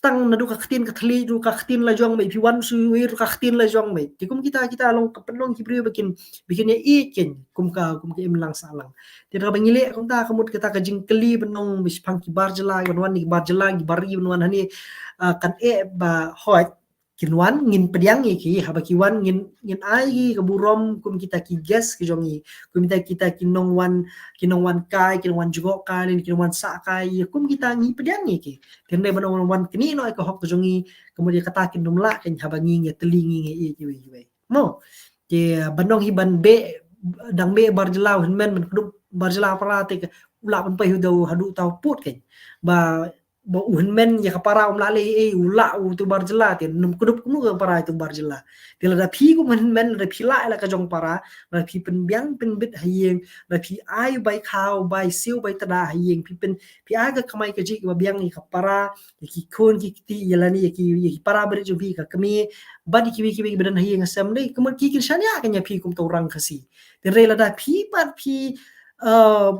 tang naduh ka ktien ka thylliej ruh ka ktien la jong beit, phi wan sha iwei ruh ka ktien la jong beit. Te kum kita, kita long, ka pynlong ki briew ba kin, ba kin ïaieit kein kum ka, kum ka imlang sahlang. Te da kaba ngi leh kumta, ka mut kata ka jingkylli ban ong ba shaphang ki bar jylla, ban wan ne ki bar jylla, ki bar ri ban wan hangne, ah, kan eh ba hooid kin wan, ngin pdiang ïa ki, haba ki wan ngin, ngin ai ki ka burom kum kita ki guest ki jong ngi, kum kita, kita ki nongwan, ki nongwan kai, ki nongwan jngoh kai, lane ki nongwan sah kai, ïa kum kita ngi pdiang ïa ki. Te hynrei ban ong wan knieh noh ïa ka hok ka jong ngi, ka mut ïa kata kin ym lah kein haba ngi ïatylli, ngi ïaieit iwei iwei. Mo. Te ban ong hi ban beh, dang beh bar jylla u hynmen, ban kdup bar jylla para, te ka u lah ban poi haduh, haduh uta u pud kein. Ba, ba u hynmen ïa ka para um lah leh ei ei, u lah uto u bar jylla, te nym kdup kumno ka para ïa uto u bar jylla. Te lada phi kum hynmen, lada phi lah ïa la ka jong para, lada phi pynbiang pynbit ha ïing, lada phi ai bai khaw, bai siew, bai tda ha ïing, phi pyn, phi ai ka kamai kajih kaba biang ïa ka para, ïa ki khun ki kti, ïa lane ïa ki, ïa ki para barit jong phi, ka kmie bad ïa kiwei kiwei kiba don ha ïing ha sem, dei ka mut ki kin shaniah kein ïa phi kum uto u rang Khasi. Te hynrei lada phi pat phi, eh,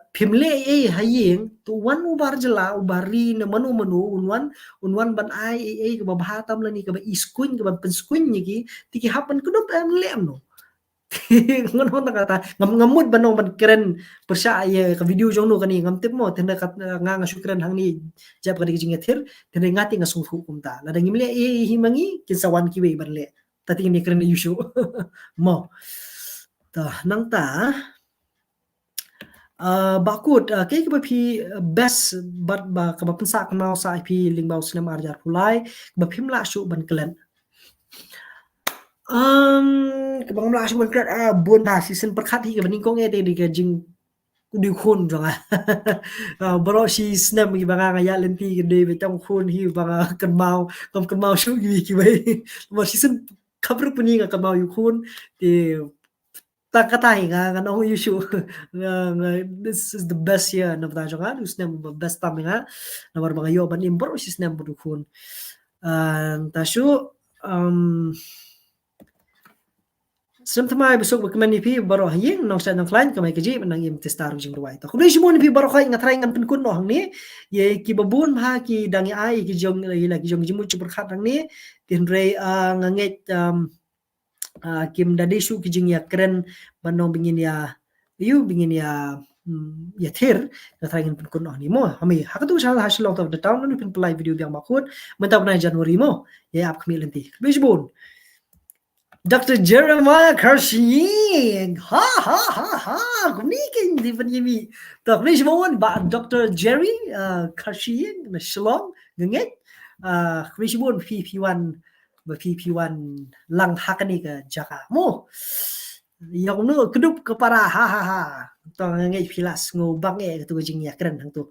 phim leh ei ei ha ïing, to wan u bar jylla, u bar ri ne mano mano, un wan, un wan ban ai ei ei kaba bha tam lane kaba iskuin, kaba pynskuin ïa ki, te ki hap ban kdup, em, leh kumno. Ngan ong tang kata, ngam, ngam mut ban ong ban kren pyrshah ïa ka video jong no kane, ngam tip mo, te hynrei kat, eh, nga, nga shu kren hangne jop ka dei ka jingïathir, te hynrei nga te nga sngewthuh kumta. Lada ngim leh ei ei hi ma ngi, kin sa wan kiwei ban leh. Ta te ngin ïakren ïa u shuh. Mo. Ta nangta. Ah, Bah Kut, ah, kaei kaba phi, ah, best bad ba kaba pynsah kynmaw sah ïa phi lyngba u snem ar hajar arphew lai, kaba phim lah shuh ban klet? Um, kaba ngam lah shuh ban klet, ah, bun, ah, shisien pyrkhat hi kaba nyngkong eh te dei ka jing, u dei u khun jong nga. Ah, baroh shi snem kiba nga, nga ïaid lynti ka dei ba tang u khun hi ba nga kynmaw, ngam kynmaw shuh ïa kiwei. Namar shisien khapkhreh puni nga kynmaw ïa u khun, te tang kata hi nga, ngan ong ïa u shuh. Nga, nga, this is the best year na bynta jong nga, u snem ba best tam ïa nga. Namar ba nga ïoh ban im baroh shi snem bad u khun. Ah, ta shuh, um, snem thymmai ba suk ba kmen ïa phi baroh ha ïing, nongshad nongkhlaiñ, kamai kajih, nang im te star u jingrwai. To khublei shibun ïa phi baroh, nga tharai ngan pynkut noh hangne ïa kiba bun bha ki dang ïa ai ki jong, ïa la ki jong ki jingmut jingpyrkhat hangne. Te hynrei, ah, nga ngeit, um, ah, kim da dei shuh ki jingïakren ban ong ba ngin ïa, ïa, ba ngin ïa mm, ïathir, nga trai ngin pynkut noh hangne mo. Ha me, ha katu sha, ha Shillong top of the town, ngan pynpynlait video biang bakut, mynta u bnai January mo, ïa ap khmih lynti. Khublei shibun. Doctor Jeremiah Kharshiying. Ha, ha, ha, ha. Kumne kein dei ban ïa mih. To, khublei shibun, Bah Doctor Jerry, uh, Kharshiying, na Shillong, nga ngeit. Uh, khublei shibun, phi, phi wan, ba phi, phi wan lang ha kane ka jaka mo. Ïa kumno, kdup ka para, ha, ha, ha. To, nga ngeit phi la sngewbang eh, katu ka jingïakren hangtu.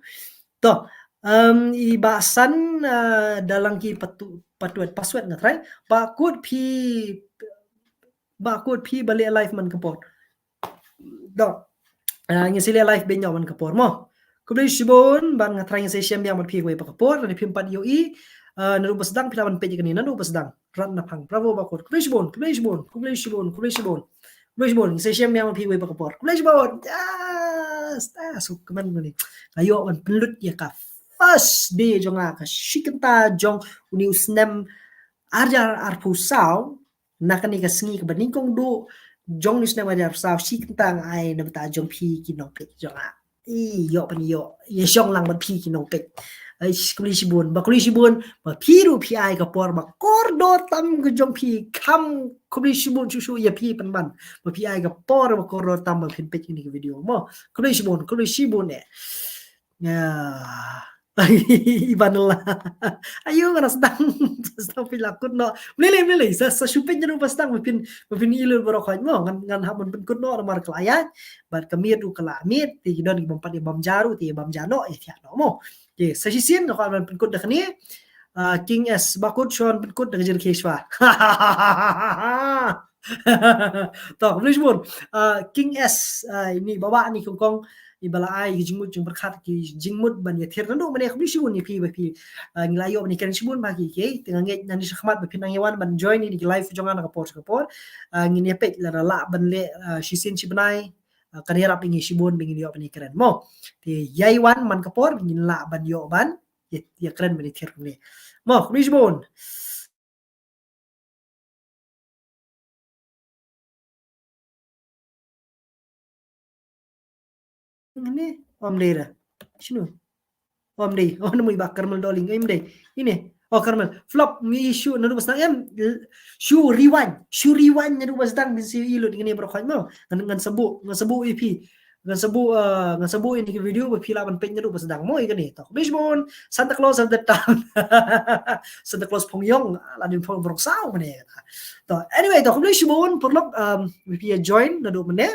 To, um, i Bah San, uh, da lang ki patu-, patuet, password nga trai. Ba kut phi, ba kut phi ba leh live man ka por. To, uh, ngin sa leh live beiñ man ka por mo. Khublei shibun, ban nga trai ngin sa ïashem biang bad phi kawei pat ka por, lada phim pat ïohi, uh, naduh ba sdang phi lah ban peit ïa kane, naduh ba sdang. Rat na phang, bravo bakut. Khublei shibun, khublei shibun, khublei shibun, khublei shibun. Khublei shibun, ngin sa ïashem biang bad phi kawei pat ka por. Khublei shibun. Yes, ah, suk kemen ni. Nga ïoh ban pynlut ïa ka first day jong nga, ka shi kynta jong une u snem ar hajar arphew saw, na kane ka sngi kaba nyngkong duh jong une u snem ar hajar arphew saw, shi kynta nga ai na bynta jong phi ki nongpeit jong nga. I, ïoh ban ïoh, ïa shong lang bad phi ki nongpeit. Ai, khublei shibun, ba khublei shibun, ba phi ruh phi ai ka por ba kordor tam ka jong phi, kham khublei shibun shuh shuh ïa phi pynban. Ba phi ai ka por ba kordor tam ba phin peit kine ki video mo. Khublei shibun, khublei shibun eh. Ya. Iban la. Ayo, nga sdang, sdang phi la kut noh. Mlei lei, mlei lei. Sa, sa shu peit naduh ba sdang, ba phin, ba phin ïohi baroh khoit mo. Ngan, ngan hap ban pynkut noh namar ka la ïaid. Bad ka miet ruh ka la miet, te ki don ki bym pat ïa bam ja ruh, te ïa bam ja noh, ïa thiah noh mo. Te sa shisien nga kwah ban pynkut da kane. Ah, King S, ba kut shuwa pynkut da ka jingkhie shuwa. To, khublei shibun. Ah, King S, ah, ini baba ni kong kong, iba la ai ki jingmut jingpyrkhat, ki jingmut ban ïathir naduh mynne, khublei shibun ïa phi ba phi, ah, ngi la ïoh ban ïakren shibun bha kiei kiei. Te nga ngeit nangne shakhmat ba phin nang ïa wan ban join ïa kine ki live jong nga na ka por sha ka por. Ah, ngin ïa peit lada lah ban leh, ah, shisien shi bnai, ah, kan ïarap ïa ngi shibun ba ngin ïoh ban ïakren mo. Te ïai wan man ka por ngin lah ban ïoh ban ïa, ïakren ban ïathir kumne. Mo, khublei shibun. Ine, ym dei ra. Shino? Ym dei. Oh, namar i Bah Karmel Doling. Ym dei. Ine. Oh, Karmel. Flop, ngi shu naduh ba sdang em. Shu rewind. Shu rewind naduh ba sdang, phin sa ïohi lut ïa kine baroh khoit mo. Ngan, ngan sa buh, ngan sa buh ïa phi. Ngan sa buh, uh, ngan sa buh ïa kine ki video ba phi lah ban peit naduh ba sdang mo ïa kane. To, khublei shibun, Santa Claus of the town. Santa Claus Phong Yong, la dei Phong Brok Saw mynne. To, anyway, to, khublei shibun, paralok, um, ba phi ïa join naduh mynne.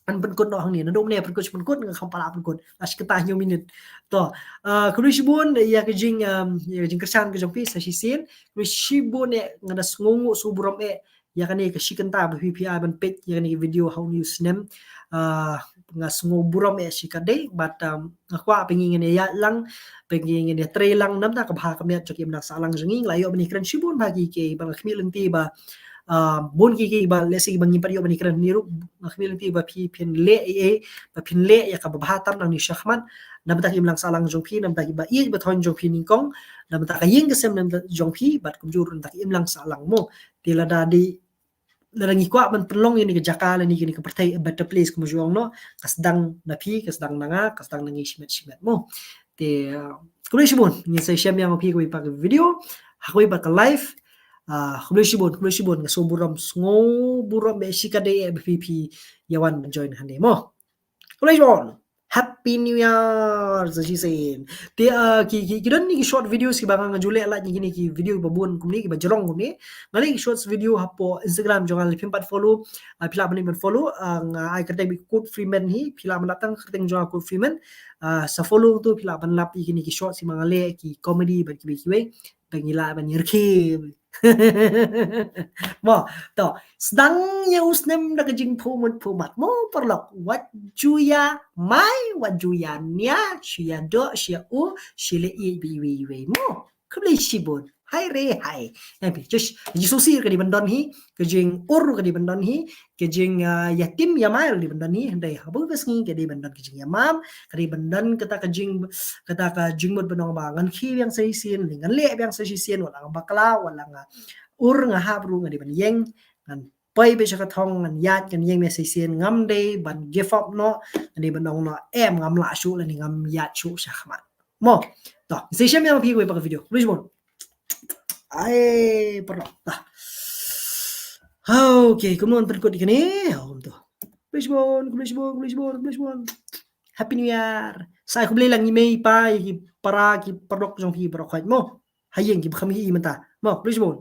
Ngan pynkut noh hangne, naduh mynne pynkut, pynkut, nga kham pat lah pynkut. Lah shi kynta hynñiew minit. To, uh, khublei shibun ïa ka jing, um, ïa ka jingkyrshan ka jong phi sa shisien. Khublei shibun eh, nga da sngewnguh sngewnguh burom eh ïa kane ka shi kynta ba phi phi ai ban peit ïa kane ka video ha une u snem. Ah, nga sngew burom eh shikatdei, bad, um, nga kwah ba ngi ngin ïaid lang, ba ngi ngin ïatrei lang namar ka bha ka miat jong ki imlang sahlang jong ngi. Nga la ïoh ban ïakren shibun bha kiei kiei, ba nga khmih lynti ba, ah, bun kiei kiei ba lehse ba ngim pat ïoh ban ïakren hangne ruh, nga khmih lynti ba phi phin leh ei ei, ba phin leh ïa kaba bha tam nangne shakhmat, namar ka imlang sahlang jong phi, namar ka ba ïeit ba thoiñ jong phi nyngkong, namar ka ïing ka sem jong phi, bad kumjuh ruh namar ka imlang sahlang mo. Te lada dei, lada ngi kwah ban pynlong ïa kane ka jaka lane kane ka pyrthei a better place, kumjuh noh, ka sdang na phi, ka sdang na nga, ka sdang na ngi shimet shimet mo. Te, uh, khublei shibun, ngin sa ïashem ïa phi kawei pat ka video, ha kawei pat ka live. Uh, khublei shibun, khublei shibun, nga sngew burom, sngew burom eh shikatdei eh ba phi phi ïa wan ban join hangne mo. Khublei shibun. Happy New Year sa shisien. Te, uh, ki, ki, ki don ne ki short videos kiba nga ju leh lait ne kine ki video ba bun kumne, kiba jrong kumne. Nga leh ki short video hapoh Instagram jong nga, lada phim pat follow, uh, phi lah ban, ban follow, uh, nga ai kyrteng ba Kut Freeman hi, phi lah ban lap tang kyrteng jong nga Kut Freeman. Uh, sa follow tu phi lah ban lap ïa kine ki short kiba nga leh, ki comedy bad kiwei kiwei. Ba ngi lah ban ïarkhie. Mo, to, sdang ïa u snem da ka jingphuh mut phuh mat mo paralok, wat ju ïa mai, wat ju ïa nia, shu ïa doh, shu ïa u, shu leh ïa iwei iwei mo. Khublei shibun. Hai re hai. Em phi, just, just shisien ka dei ban don hi, ka jingïarap ka dei ban don hi, ka jing, ah, ïa tim ïa mai ruh ka dei ban don hi, hynrei haba ka sngi ka dei ban don ka jingïamam, ka dei ban don kata ka jing, kata ka jingmut ban ong ba ngan khie biang sa shisien, ngan leh biang sa shisien, wat la nga bakla, wat la nga ur, nga hap ruh nga dei ban ïeng, ngan poi beit sha ka thong, ngan ïaid, ngan ïeng ne shisien, ngam dei ban give up noh, ngan dei ban ong noh em, ngam lah shuh lane ngam ïaid shuh sha khmat. Mo. To, sa shem ïa phi kawei pat ka video. Khublei shibun. Ai, paralok. Ta. Okay, kumno ngan pynkut ïa kane? Hom to. Khublei shibun, khublei shibun, khublei shibun, khublei shibun. Happy New Year. Sa khublei lang ïa i mei i pa, ïa ki para, ki paralok jong phi baroh khoit mo. Ha ïing kiba kham ïohi mynta. Mo, khublei shibun.